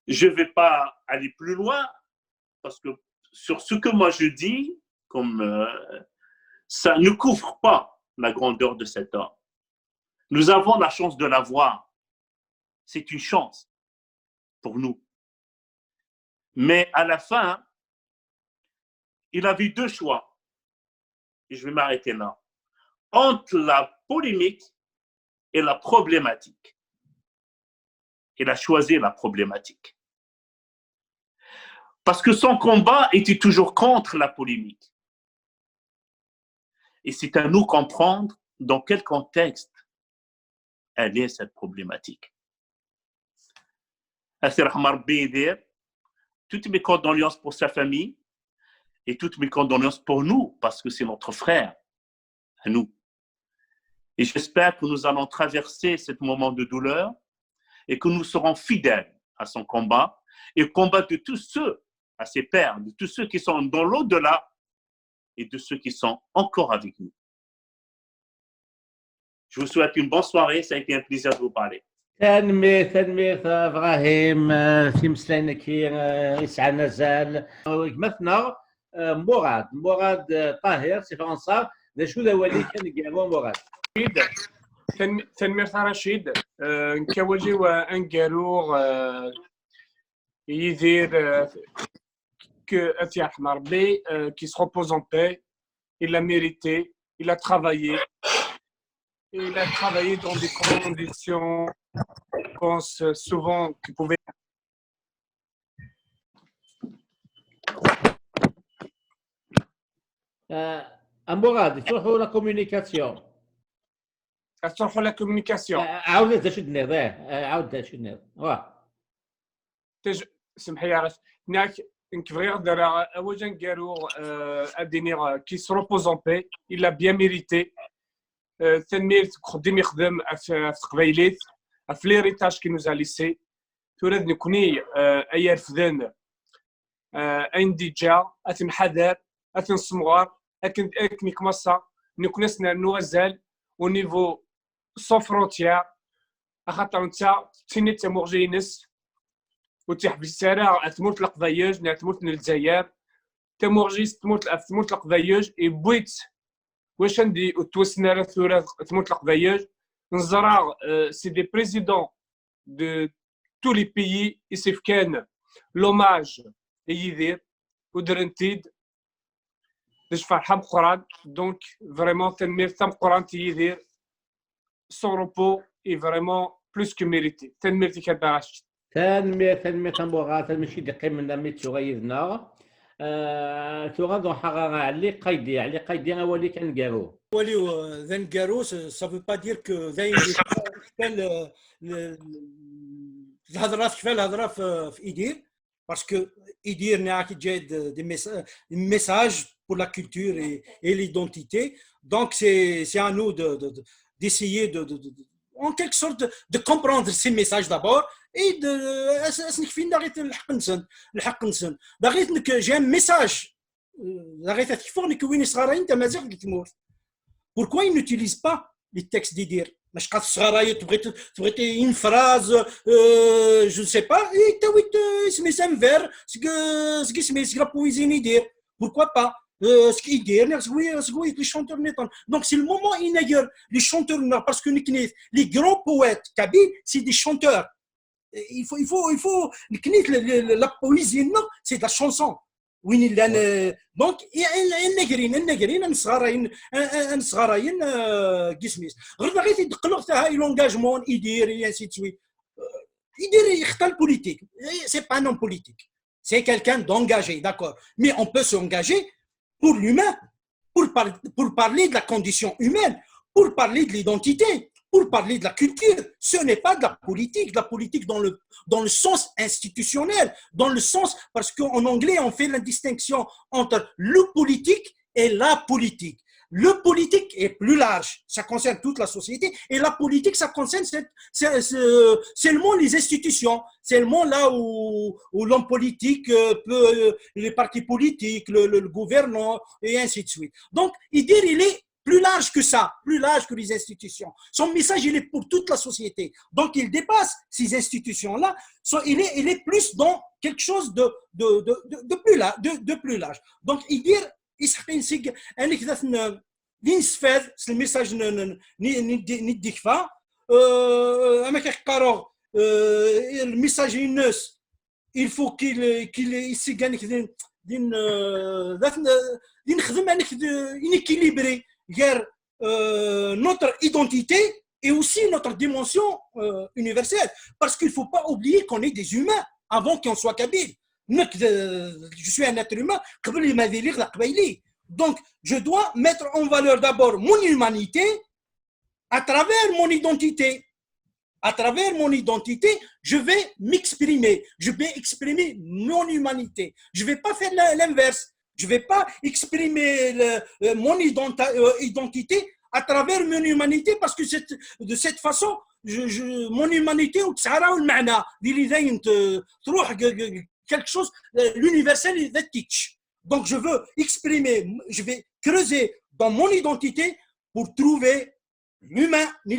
Je ne vais pas aller plus loin, parce que sur ce que moi je dis, comme, euh, ça ne couvre pas la grandeur de cet homme. Nous avons la chance de l'avoir. C'est une chance pour nous. Mais à la fin, Il avait deux choix. Et je vais m'arrêter là. Entre la polémique et la problématique. Il a choisi la problématique. Parce que son combat était toujours contre la polémique. Et c'est à nous comprendre dans quel contexte elle est, cette problématique. Asir Hamar Bédir, toutes mes condoléances pour sa famille et toutes mes condoléances pour nous, parce que c'est notre frère, à nous. Et j'espère que nous allons traverser ce moment de douleur et que nous serons fidèles à son combat et au combat de tous ceux, à ses pères, de tous ceux qui sont dans l'au-delà et de ceux qui sont encore avec nous. Je vous souhaite une bonne soirée, ça a été un plaisir de vous parler. Tanemmirt, tanemmirt, Ibrahim, eh, timeslayin-agi, eh, yesɛan azal. Gma-tneɣ, eh, Murad, Murad, eh, Tahir, si Fransa, d acu d awal-ik aneggaru, Murad? Tanemmirt a Racid. Eh, nekk awal-iw, eh, aneggaru, eh, Yidir, eh, que, ad t-yerḥem Rebbi, eh, qui se repose en paix. Il l'a mérité, il a travaillé. Il a travaillé dans des conditions, je pense, souvent, qui pouvaient Euh, Amurad, tettruḥu la communication. Tettruḥu la communication. Ɛawed d acu d-tenniḍ, eh, ɛawed d acu d-tenniḍ. Wah. Semḥ-iyi, Aras. Nekk, nekk bɣiɣ ad d-rreɣ awal aneggaru, euh, ad d-iniɣ, euh, qui se repose en paix, il l'a bien mérité. Euh, tanemmirt deg uxeddim yexdem ɣef, ɣef teqbaylit, ɣef l'héritage qui nous a laissé. Tura d nekni, euh, ay irefden, euh, ayen d-yeǧǧa, ad t-nḥader, ad t-nessemɣer, akken, akken i kmassa, nekni ad s-nernu azal au niveau sans frontières, axaṭer netta d tin i d tamuɣli-ines, ur tt-yeḥbis ara ɣer tmurt n Leqbayel neɣ tmurt n Lezzayer, tamuɣli-s tmurt, ɣef tmurt n Leqbayel, yewwi-tt wacu anda ur ttwassen ara tura tmurt n Leqbayel. Neẓra, euh, c'est des présidents de tous les pays i s-ifkan l'hommage i Yidir, udren-t-id d lferḥ ameqqran. Donc, vraiment, tanemmirt tameqqrant i Yidir. Son repos est vraiment plus que mérité. Tanemmirt-ik a Dda Racid. Tanemmirt, tanemmirt a Murad, mačči d-iqqimen am i d-tuɣa yid-neɣ. Euh, tura ad ruḥeɣ ɣer Ɛli Qaydi. Ɛli Qaydi, awal-ik aneggaru. Awal-iw, euh, d aneggaru, ça, ça veut pas dire que d ayen yekfa, euh, le, le, lhedra tekfa lhedra f, f Idir, parce que Idir, nniɣ-ak, yeǧǧa-d des messa-, messages pour la culture et, et l'identité. Donc, c'est, c'est à nous de, de, de, d'essayer de, de, de, de, en quelque sorte, de, de comprendre ces messages d'abord et de, euh, as-, as-, nekfin daɣit lḥeqq-nsen, lḥeqq-nsen. Daɣit nekk, j'ai un message, euh, daɣit ad t-kfuɣ nekk win yesɣarayen tamaziɣt deg tmurt. Pourquoi ils n'utilisent pas les textes d'Idir? Mac qas tesɣarayeḍ, tebɣiḍ, tebɣiḍ une phrase, euh, je ne sais pas, et tawiḍ, euh, isem-is un vers, seg, seg isem-is, seg la poésie n Idir. Pourquoi pas? Euh, seg Idir, neɣ seg wi, seg wi, les chanteurs nniḍen. Donc, c'est le moment, inager, les chanteurs, neɣ, parce que nekni, les grands poètes kabyles, c'est des chanteurs. Il faut, il faut, il faut, nekni, le, le, le, la poésie, non, c'est de la chanson. Win illan, euh, donc, i, i, inagrin, inagrin, ad nesɣarayen, ad, ad, ad nesɣarayen, euh, deg isem-is. Ɣer da i t-id-qqleɣ taha i l'engagement n Idir, et ainsi de suite. Euh, Idir yextar la politique. Eh, c'est pas un homme politique. C'est quelqu'un d'engagé, d'accord. Mais on peut s'engager pour l'humain, pour, par-, pour parler de la condition humaine, pour parler de l'identité, pour parler de la culture. Ce n'est pas de la politique, de la politique dans le, dans le sens institutionnel, dans le sens, parce qu'en anglais, on fait la distinction entre le politique et la politique. Le politique est plus large, ça concerne toute la société, et la politique, ça concerne cette, c'est, c'est, euh, seulement les institutions, seulement là où, où l'homme politique, euh, peut, euh, les partis politiques, le, le, le gouvernement, et ainsi de suite. Donc, Idir, il est plus large que ça, plus large que les institutions. Son message, il est pour toute la société. Donc, il dépasse ces institutions-là. So, il est, il est plus dans quelque chose de, de, de, de, de plus la-, de, de plus large. Donc, Idir, yesseḥq ad neg anecdote n, d inesfad, s le message n, n, n, n, n, n, euh, amek i qqareɣ, euh, le message-ines, il faut qu'il qu'il يسيق هذيك دين دين آه، ذات دين خدم هذيك دين équilibré غير euh, notre identité et aussi notre dimension euh, universelle. Parce qu'il ne faut pas oublier qu'on est des humains avant qu'on soit kabyle. Je suis un être humain, donc je dois mettre en valeur d'abord mon humanité à travers mon identité. À travers mon identité, je vais m'exprimer, je vais exprimer mon humanité. Je ne vais pas faire l'inverse. Je ne vais pas exprimer le, euh, mon euh, identité à travers mon humanité parce que cette, de cette façon, je, je, mon humanité ou quelque chose, l'universel est teach. Donc je veux exprimer, je vais creuser dans mon identité pour trouver l'humain ni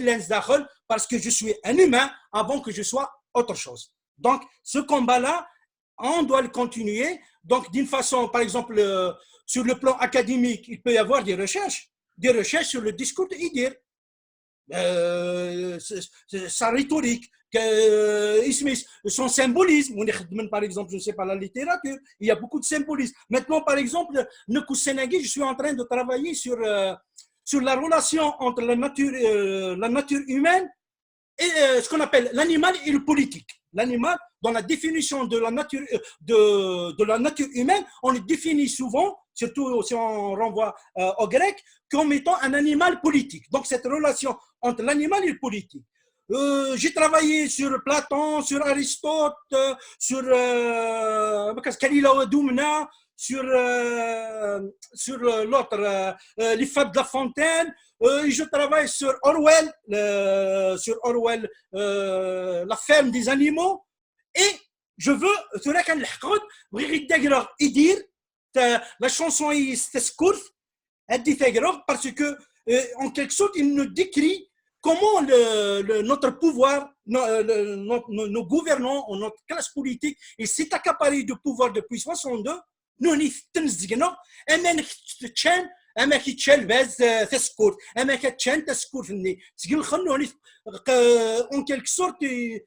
parce que je suis un humain avant que je sois autre chose. Donc ce combat-là, on doit le continuer. Donc d'une façon, par exemple, euh, sur le plan académique, il peut y avoir des recherches, des recherches sur le discours de Idir. Euh, sa rhétorique, que, euh, son symbolisme, on est, par exemple, je ne sais pas, la littérature, il y a beaucoup de symbolisme. Maintenant, par exemple, je suis en train de travailler sur, euh, sur la relation entre la nature, euh, la nature humaine et euh, ce qu'on appelle l'animal et le politique. L'animal, dans la définition de la nature, euh, de, de la nature humaine, on le définit souvent, surtout si on renvoie euh, aux Grecs, comme étant un animal politique. Donc cette relation entre l'animal et le politique. Euh, j'ai travaillé sur Platon, sur Aristote, euh, sur euh, Khalil Awadoumna, sur, euh, sur l'autre, euh, euh, les fables de La Fontaine. Euh, je travaille sur Orwell, euh, sur Orwell, euh, La ferme des animaux. Et je veux, tura kan lḥeqq, bɣiɣ ad d-aggreɣ Idir, la chanson-is Tasekkurt, ad d-aggreɣ, parce que, euh, en quelque sorte, il nous décrit comment le, le, notre pouvoir, nos, le, nos, nos, nos gouvernants, notre classe politique, il s'est accaparé de pouvoir depuis soixante-deux, nutni tetten zzegneɣ, amek ččan, amek ččan lbaz, eh, tasekkurt, amek ččan tasekkurt-nni. Sgelxen nutni, eh, en quelque sorte, eh,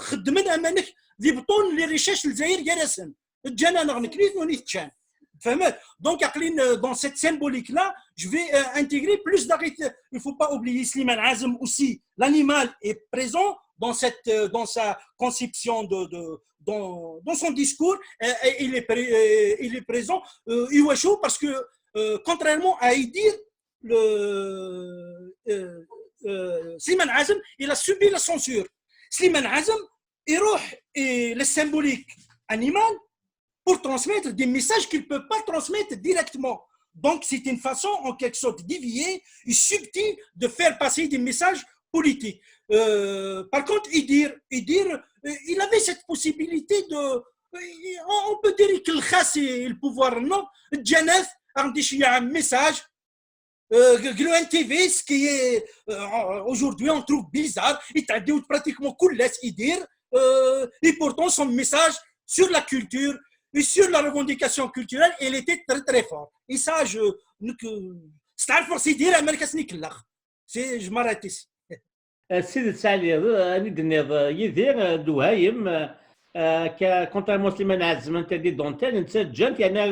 xeddmen amek d ibṭun les richesses n Lezzayer gar-asen. Ǧǧan-aneɣ nekni, nutni ččan. Tfehmeḍ? Donc aql-in, euh, dans cette symbolique-là, je vais euh, intégrer plus d'arrêtés. Il ne faut pas oublier Slimane Azem aussi. L'animal est présent dans, cette, euh, dans sa conception de, de, dans, dans son discours, euh, il, est, euh, il est présent, euh, parce que, euh, contrairement à Idir, le, euh, euh, Slimane Azem, il a subi la censure. Slimane Azem, il a la symbolique animale pour transmettre des messages qu'il ne peut pas transmettre directement. Donc, c'est une façon, en quelque sorte, déviée et subtile de faire passer des messages politiques. Euh, par contre, Idir, Idir, euh, il avait cette possibilité de, euh, on peut dire que le pouvoir, non, Janeth, un message, euh, le N T V, ce qui est, euh, aujourd'hui, on trouve bizarre, il traduit pratiquement كلش Idir, euh, et pourtant son message sur la culture et sur la revendication culturelle, il était très très fort. Et ça, je, c'est un force Idir, Amérique, c'est je m'arrête ici. S tidet, Ɛli, ani d-tenniḍ, Yidir d Whayem, contrairement à Slimane Azem, interdit d'antenne, netta ǧǧan-t, yerna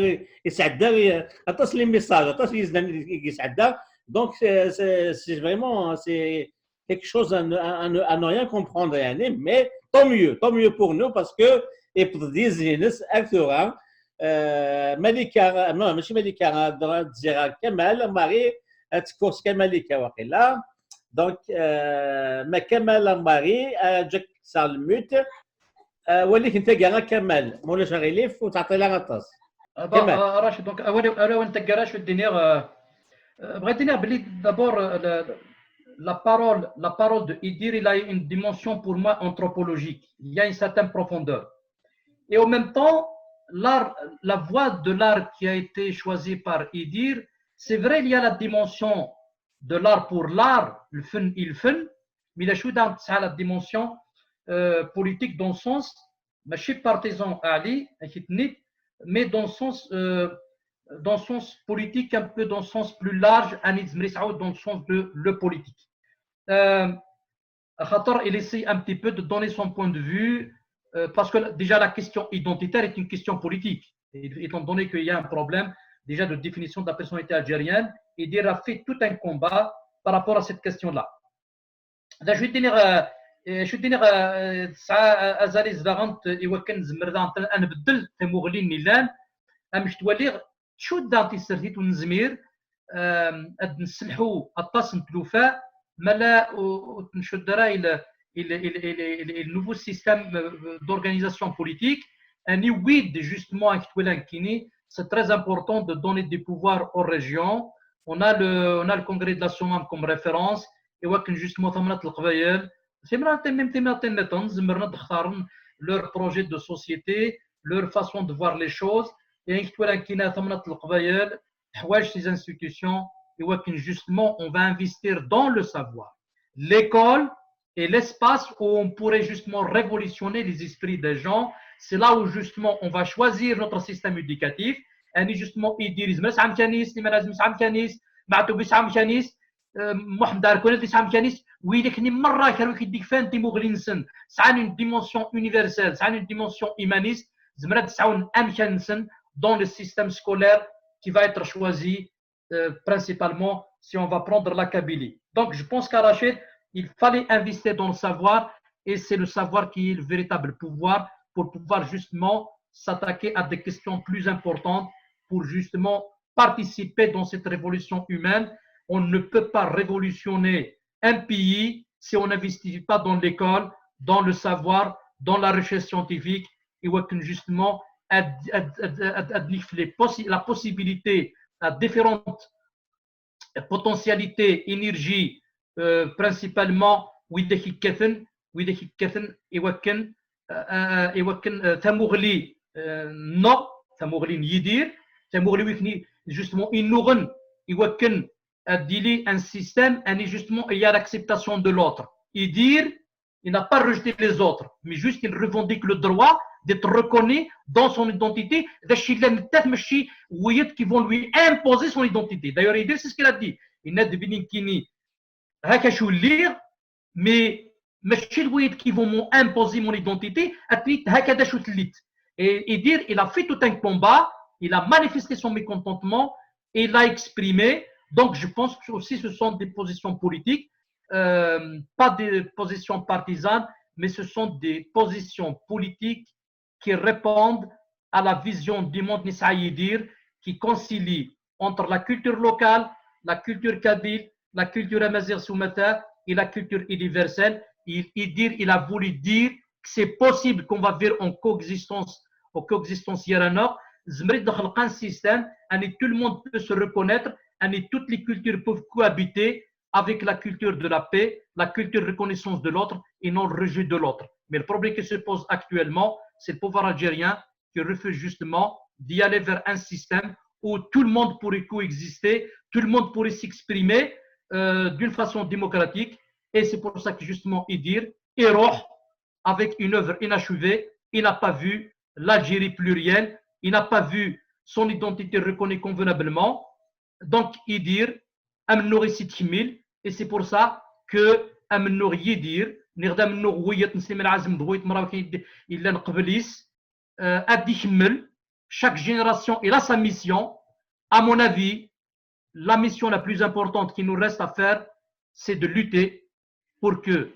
yesɛedda aṭas n les messages, aṭas n yiznan i yesɛedda. Donc c'est vraiment, c'est quelque chose à ne, à ne, à ne rien comprendre, mais tant mieux, tant mieux pour nous, parce que yewweḍ-d yizri-ines ar tura. Malika, non, mačči Malika, ad d-ziɣ Kamal Mari, ad tekkes Kamal Malika waqila. Donc, euh, ma Kamal Mari, euh, Jack Salmut, euh, wali-k n taggara Kamal, ma ulac aɣilif, ur ttɛeṭṭil ara aṭas. Kamal. Rachid, donc, awal n taggara, je vais dire, euh, euh, بغيت dire, d'abord, euh, la, la parole, la parole de Idir, il a une dimension pour moi anthropologique. Il y a une certaine profondeur. Et en même temps, l'art, la voie de l'art qui a été choisie par Idir, c'est vrai, il y a la dimension de l'art pour l'art, le fun, il fun, mais il a la dimension euh, politique dans le sens, je suis partisan Ali, mais dans le sens, euh, dans le sens politique, un peu dans le sens plus large, dans le sens de le politique. Euh, il essaie un petit peu de donner son point de vue, euh, parce que déjà la question identitaire est une question politique, étant donné qu'il y a un problème déjà de définition de la personnalité algérienne, et Idir a fait tout un combat par rapport à cette question-là. D acu i d-iniɣ, euh, acu i d-iniɣ, euh, tesɛa azal i tezdaɣent i wakken nezmer daɣen ad nbeddel tamuɣli-nni llan, amek twaliɣ tcudd daɣen tisertit ur nezmir, euh, ad nesselḥu aṭas n tlufa, ma la ur ur t-ncudd ara i le, i le, i le, i le, i le, i le nouveau système, euh, d'organisation politique. Ani wid, justement, amek twala nekkini, c'est très important de donner des pouvoirs aux régions. On a le, on a le congrès de la Soummam comme référence, i wakken justement tamnaḍt n Leqbayel, timnaḍt, même timnaḍt nniḍen, zemren ad xtaren leur projet de société, leur façon de voir les choses, et amek twala nekkini tamnaḍt n Leqbayel teḥwaǧ ces institutions, i wakken justement on va investir dans le savoir. L'école est l'espace où on pourrait justement révolutionner les esprits des gens. C'est là où justement on va choisir notre système éducatif. Ani justement Idir yezmer yesɛa amkan-is, Sliman Azem yesɛa amkan-is, Maɛtub yesɛa amkan-is, euh, Muḥemmed Arkunat yesɛa amkan-is, widak-nni merra kra wid i d-ikfan timuɣli-nsen, sɛan une dimension universelle, sɛan une dimension humaniste, zemren ad sɛun amkan-nsen dans le système scolaire qui va être choisi, euh, principalement si on va prendre la Kabylie. Donc je pense qu'à Rachid, il fallait investir dans le savoir, et c'est le savoir qui est le véritable pouvoir pour pouvoir justement s'attaquer à des questions plus importantes, pour justement participer dans cette révolution humaine. On ne peut pas révolutionner un pays si on n'investit pas dans l'école, dans le savoir, dans la recherche scientifique, et où justement ad, ad, ad, ad, ad les possi la possibilité à différentes potentialités, énergies, euh, principalement widak yekkaten, widak yekkaten i wakken, euh, euh, i wakken, euh, tamuɣli, euh, nneɣ, tamuɣli n Yidir, tamuɣli wi justement innuɣen i wakken ad d-yili un système, ani justement il y a l'acceptation de l'autre. Idir, il n'a pas rejeté les autres, mais juste il revendique le droit d'être reconnu dans son identité, d acu yellan nettat, mačči wiyaḍ qui vont lui imposer son identité. D'ailleurs, Idir, c'est ce qu'il a dit. Yenna-d belli nekkini haka acu lliɣ, mais mačči d wiyaḍ qui vont m'imposer mon identité, ad tenir haka d acu telliḍ. Et, et dire, il a fait tout un combat, il a manifesté son mécontentement, et il l'a exprimé. Donc, je pense que aussi, ce sont des positions politiques, euh, pas des positions partisanes, mais ce sont des positions politiques qui répondent à la vision du monde n Yidir, qui concilie entre la culture locale, la culture kabyle, la culture amaziɣt s umata et la culture universelle. Il, Idir, il a voulu dire que c'est possible qu'on va vers en coexistence, en coexistence gar-aneɣ, zemren ad nexleq un système, ani tout le monde peut se reconnaître, ani toutes les cultures peuvent cohabiter avec la culture de la paix, la culture de reconnaissance de l'autre et non le rejet de l'autre. Mais le problème qui se pose actuellement, c'est le pouvoir algérien qui refuse justement d'y aller vers un système où tout le monde pourrait coexister, tout le monde pourrait s'exprimer, euh, d'une façon démocratique. Et c'est pour ça que justement Idir iruḥ avec une œuvre inachevée. Il n'a pas vu l'Algérie plurielle, il n'a pas vu son identité reconnue convenablement. Donc Idir, amennuɣ-is yettkemmil, et c'est pour ça que amennuɣ n Yidir, niɣ d amennuɣ n wiyaḍ n Sliman Azem d wiyaḍ merra akken yellan qbel-is, euh, ad ikemmel. Chaque génération, il a sa mission. À mon avis, la mission la plus importante qui nous reste à faire, c'est de lutter pour que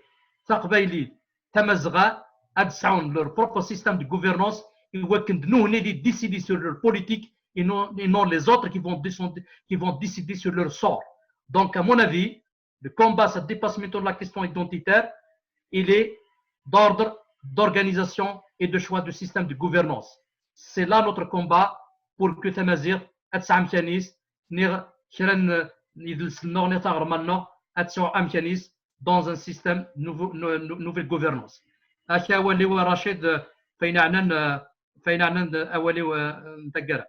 taqbaylit, tamazɣa, ad sɛun leur propre système de gouvernance, i wakken d nutni ad décider sur leur politique et non, et non les autres qui vont, qui vont décider sur leur sort. Donc, à mon avis, le combat, ça dépasse maintenant la question identitaire, il est d'ordre d'organisation et de choix de système de gouvernance. C'est là notre combat pour que tamaziɣt ad tesɛu amkan-is, niɣ kra n yidles-nneɣ, niɣ taɣerma-nneɣ ad tesɛu amkan-is dans un système nouveau, nouvelle gouvernance. Akka awal-iw a Rachid, fayen ɛnan, fayen ɛnan awal-iw n taggara.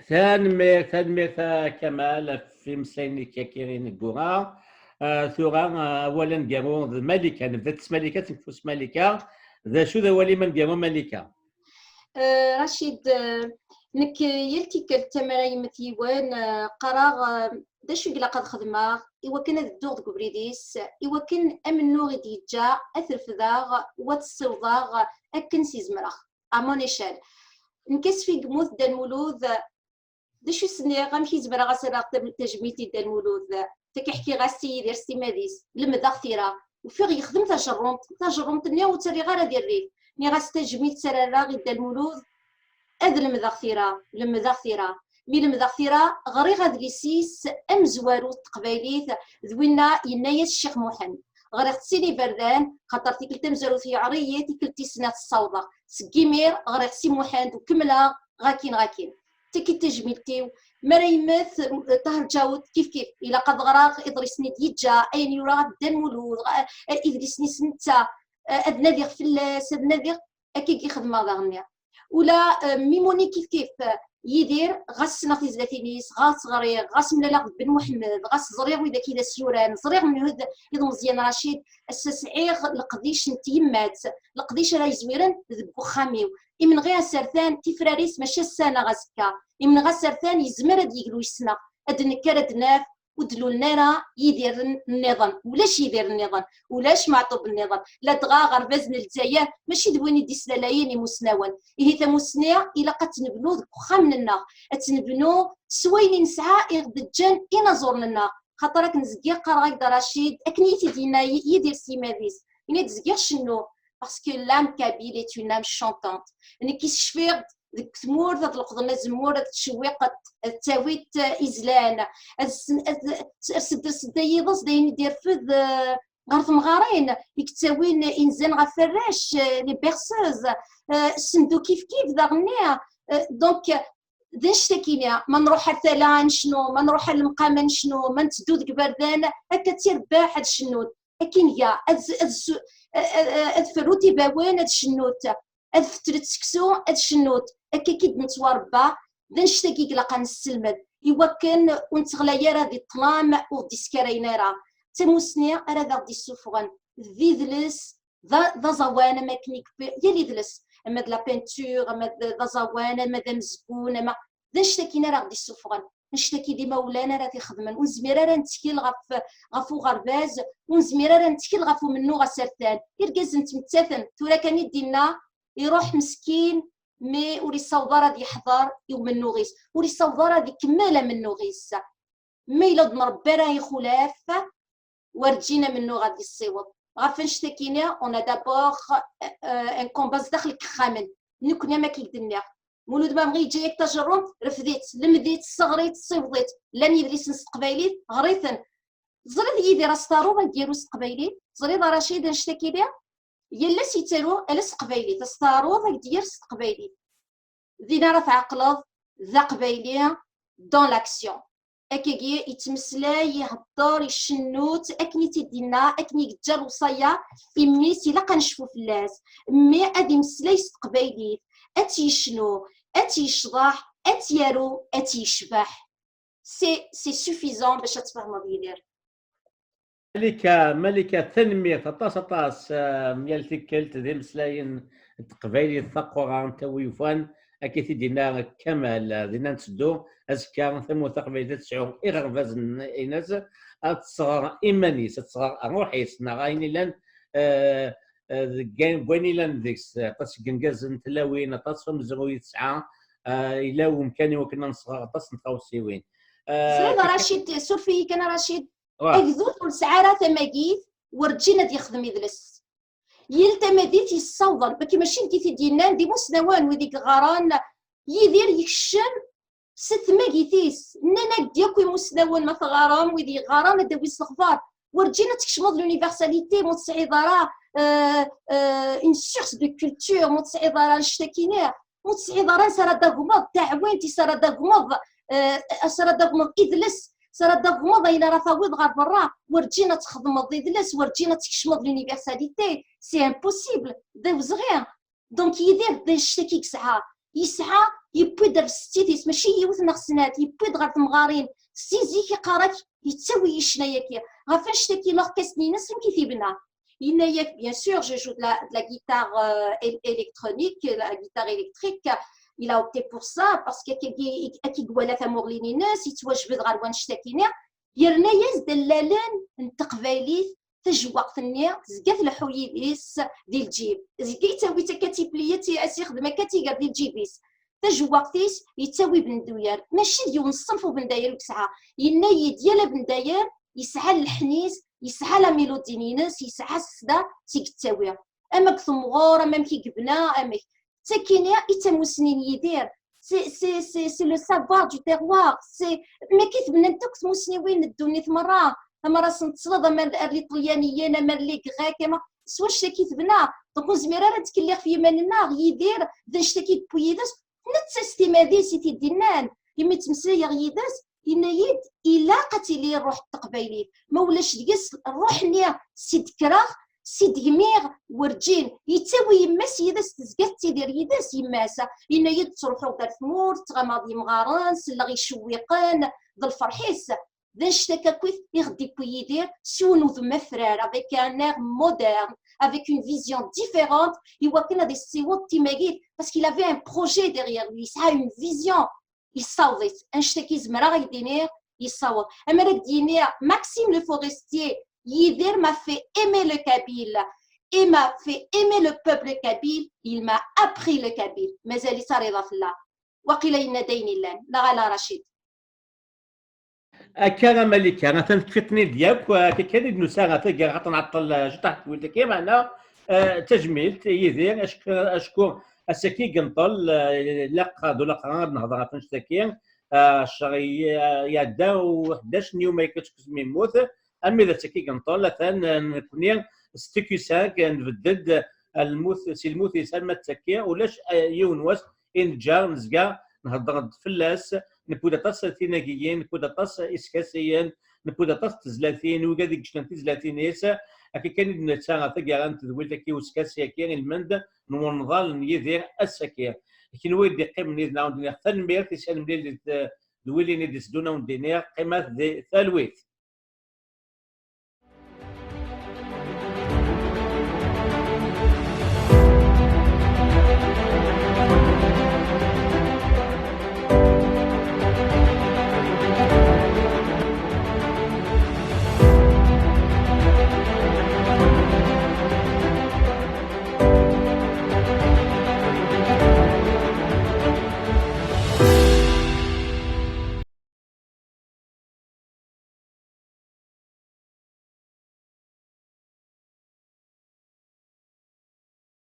Tanemmirt, tanemmirt a Kamal ɣef imeslayen-ik-agi ineggura. Ah, tura, ah, awal aneggaru d Malika. Nebda-t s Malika, ad tt-nekfu s Malika. D acu d awal-im aneggaru, Malika? Ah, Rachid, ah, nekk yal tikkelt, mi ara yemmet yiwen, ah, qqareɣ, ah, d acu i ilaq ad xedmeɣ i wakken ad dduɣ deg ubrid-is, i wakken amennuɣ i d-yeǧǧa ad t-refdeɣ u ad t-ssiwḍeɣ akken s-izemreɣ, à mon échelle. Nekk asmi yemmut Dda Lmulud, d acu i s-nniɣ, amek i zemreɣ ad s-rreɣ tam-, tajmilt i Dda Lmulud? Takki ḥkiɣ-as i Yidir s timmad-is, lemdeɣ tira, ufiɣ yexdem tajerrumt, tajerrumt-nni ur tt-rriɣ ara di rrif. Nniɣ-as tajmilt ara rreɣ i Dda Lmulud, ad lemdeɣ tira, lemdeɣ tira. Mi lemdeɣ tira, ɣriɣ adlis-is amezwaru n teqbaylit, d winna yenna-yas Ccix Muḥend. Ɣriɣ-t sin iberdan, xaṭer tikkelt tamezwarut yeɛreḍ-iyi, tikkelt tis snat ssawḍeɣ. Seg imir, ɣriɣ Si Muḥend u kemmleɣ ɣakin ɣakin. Tagi d tajmilt-iw. Mi ara yemmet Ṭaher Ǧawed, kif kif, ilaq ad ɣreɣ iḍrisen i d-yeǧǧa, ayen yura ɣef Dda Lmulud, ɣ-, idlisen-is netta, ad nadiɣ fell-as, ad nadiɣ, akka i xedmeɣ daɣenni. Ula, eh, Mimuni kif kif, eh, Yidir, ɣas ssneɣ tizlatin-is, ɣas ɣriɣ, ɣas mlaleɣ d Ben Muḥemmed, ɣas ẓriɣ widak i d as-yuran, ẓriɣ menhu d, i d Meẓyan Racid, ass-a sɛiɣ leqdic n tyemmat, leqdic ara yezwiren deg uxxam-iw. Imenɣi asertan, tifrar-is mačči ass-a neɣ azekka. Imenɣi asertan yezmer ad yeglu yes-neɣ, ad d-nekker ad d-naf, ur d-lulen ara Yidiren nniḍen. Ulac Yidir nniḍen, ulac Meɛṭub nniḍen. Ladɣa aɣerbaz n Lezzayer mačči d win i d-islalayen imusnawen. Ihi tamussni ilaq ad tt-nebnu deg uxxam-nneɣ, ad tt-nebnu s wayen i nesɛa i ɣ-d-ǧǧan inaẓuren-nneɣ. Xaṭer akken zgiɣ qqareɣ-ak-d a Racid, akken i yi-t-id-yenna Yi-, Yidir s yimmad-is, yenna-d zgiɣ cennuɣ, parce que l'âme kabyle est une âme chantante. Nekk cfiɣ-d deg tmurt, ad leqḍen azemmur, ad tcewwiqeḍ, ad tawiḍ, eh, izlan, ad s-, ad s-, ad s-, ad s-, ad s-, yiḍes d ayen i d-irfed, eh, ɣer temɣarin, i yettawin inzan ɣef warrac, eh, les berceuses, eh, sendu kif kif daɣenni. Eh, donc, d annect-akini, ma nruḥ ar tala ad necnu, ma nruḥ ar lemqam ad necnu, ma nteddu deg iberdan, akka d tirbaḥ ad cennut. Akken ga, ad, ad, ad, ad ferrut ibawen, ad cennut. Ad fetret seksu, ad cennut. Akka i d-nettwarebba, d annect-agi i ilaq ad nesselmed, i wakken ur netteɣlay ara di ṭṭlam, ur ɣ-d-iskarayen ara. D tamussni ara d aɣ-d-issufɣen, d idles, d a-, d aẓawan, ama akken i yewwi yal idles, ama d la peinture, ama d, d aẓawan, ama d amezgun, ama d annect-agi ara ɣ-d-issufɣen. Annect-agi d imawlan ara t-ixedmen. Ur nezmir ara ad nettkel ɣef, ɣef uɣerbaz, ur nezmir ara ad nettkel ɣef umennuɣ asertan. Irgazen ttmettaten, tura kan i d-inna, iruḥ meskin, mi ur yessaweḍ ara ad yeḥḍer i umennuɣ-is, ur yessaweḍ ara ad ikemmel amennuɣ-is. Ma yella ur d-nṛebbi ara ixulaf, werǧin amennuɣ ad yessiweḍ. Ɣef annect-akini, on a d'abord, euh, un combat zdaxel n yexxamen. Nekkni am akken i d-nniɣ. Mulud Mamɣi yeǧǧa-yak tajerrumt, refd-itt, lemd-itt, sseɣr-itt, ssiweḍ-itt. Llan yidlisen s teqbaylit, ɣer-iten. Teẓriḍ Yidir Astaruḍ ad d-yaru s teqbaylit? Teẓriḍ a Racid annect-akini? Yal ass yettaru ala s teqbaylit. Astaruḍ ad d-yerr s teqbaylit. Din ara tɛeqleḍ d aqbayli dans l'action. Akkagi yettmeslay, ihedder, icennu-tt akken i tt-id-yenna, akken i yeǧǧa lewṣaya i mmi-s, ilaq ad necfu fell-as. Mmi ad imeslay s teqbaylit, ad tt-yecnu, ad tt-yecḍeḥ, ad tt-yaru, ad tt-yecbeḥ. C'est, c'est suffisant bac ad tfehmeḍ Yidir. Malika, Malika, tanemmirt aṭas, aṭas, eh, am yal tikkelt d imeslayen n teqbaylit taqurant, a wi yufan, akka i t-id-yenna Kamal, eh, dinna netteddu, azekka tamurt taqbaylit ad tesɛu iɣerbazen-ines, ad tesɣer iman-is, ad tesɣer ṛṛuḥ-is, neɣ ayen illan, eh, eh, deg wayen, deg wayen illan deg-s, aṭas n yengazen n tlawin, aṭas n umezruy i tesɛa, eh, yella umkan i wakken ad nesɣer aṭas n tɣawsiwin. Eh, Ẓriɣ, Racid, suref-iyi kan, Racid, Wah. Agdud ur nesɛi ara tamagit, werǧin ad yexdem idles. Yal tamadit yessawḍen, wagi mačči nekk i t-id-yennan, d imusnawen wid i yeɣɣaren. Yidir yekcem s tmagit-is. Nnan-ak-d yakk imusnawen, ma teɣɣarem, wid yeɣɣaren, ad d-awin s lexbar. Werǧin ad tkecmeḍ l'universalité, ma ur tesɛiḍ ara, euh, euh, une source de culture, ma ur tesɛiḍ ara annect-akini, ma ur tesɛiḍ ara ansi ara d-tagmeḍ taɛwint, ansi ara d-tagmeḍ, euh, ansi ara d-tagmeḍ idles, ansi ara d-tagmeḍ ayen ara tawiḍ ɣer berra, werǧin ad txedmeḍ idles, werǧin ad tkecmeḍ l'universalité, c'est impossible, d awezɣi. Donc Yidir d annect-agi i yesɛa. Yesɛa, yewwi-d ar settit-is, mačči yiwet neɣ snat, yewwi-d ɣer temɣarin. Si zik iqqar-ak, yettawi-yi ccna-agi. Ɣef annect-agi, l'orchestre-ines, amek i t-yebna? Yenna-yak, bien sûr, je joue de la, de la guitare, euh, él-, électronique, la guitare électrique. Il a opté pour ça, parce que akkagi, akkagi i iwala tamuɣli-ines, yettwajbed ɣer wannect-akini. Yerna-yas-d allalen n teqbaylit, tajewwaqt-nni tezga tleḥḥu yid-s di lǧib, zga yettawi-tt akka, tipliya as-ixdem akka tiger di lǧib-is. Tajewwaqt-is yettawi bendayer, mačči d yiwen ṣṣenf ubendayer i yesɛa. Yenna-yi-d yal abendayer yesɛa llḥen-is, yesɛa la mélodie-ines, yesɛa ssda s i yettawi. Ama deg temɣer, ama amek i yebna, amek. D takkini i d tamusni n Yidir. C'est le savoir du terroir. Mačči tebnant akk tmusniwin n ddunit merra, ama ar asen-tesleḍ, ama ar Liṭelyaniyen, ama ar les Grecs, ama s wannect-agi tebna. Donc ur nezmir ara ad tkelliɣ f yiman-nneɣ. Yidir d annect-agi i yewwi yid-s, netta s timmad-is i t-id-innan. Imi ttmeslayeɣ yid-s, yenna-yi-d ilaq ad tili ṛṛuḥ n teqbaylit, ma ulac deg-s ṛṛuḥ-nni, si d-kkreɣ, si d-gmiɣ, werǧin. Yettawi yemma-s yid-s, tezga tettidir yid-s yemma-s. Yenna-yi-d ttruḥuɣ-d ar tmurt, ttɣamaɣ d yemɣaren, selleɣ i yicewwiqen, d lferḥ-is. D annect-agi akkit i ɣ-d-iwwi Yidir s yiwen udem afrar, avec un air moderne, avec une vision différente, i wakken ad yessiweḍ timagit, parce qu'il avait un projet derrière lui, yesɛa une vision, yessaweḍ-itt. Annect-agi zemreɣ ad k-d-iniɣ, yessaweḍ. Ammer ad k-d-iniɣ, Maxime Le Forestier, Yidir m'a fait aimer le kabyle, et m'a fait aimer le peuple kabyle, il m'a appris le kabyle. Mazal-itt ar iḍ ɣef lla. Waqila yenna-d ayen illan, neɣ ala Racid? Akka a Malika, atan tekfiḍ-ten-id yakk, akka kan i d-nusa ɣer taggara, xaṭer nɛeṭṭel, eh, jiṭ ɣef tewwilt-agi, meɛna, eh, tajmilt, Yidir, acku, acku ass-agi i yenṭel, eh, ilaq ad ulaqra ad nehḍer ɣef annect-agi, eh, ccɣel i-, eh, iɛedda u ḥdac n yuma akka seg wasmi yemmut, armi d ass-agi i yenṭel, atan, eh, nekni s T Q cinq, eh, nbedd-d, eh, lmut, si lmut-is arma d tagi, ulac, eh, yiwen wass i neǧǧa, nezga nhedder-d fell-as, newwi-d aṭas tinagiyin, newwi-d aṭas iskasiyen, newwi-d aṭas n tezlatin, wigad i yecnan tizlatin-is, akka kan i d-netta ɣer taggara n tedwilt-agi uskasi-agi, ilmend n unḍal n Yidir ass-agi. Kenwi i d-iqqimen yid-neɣ, ad wen-d-iniɣ tanemmirt, i s-, ad nemlil d, d wid-nni i d-iteddun, ad wen-d-iniɣ qqimet di talwit.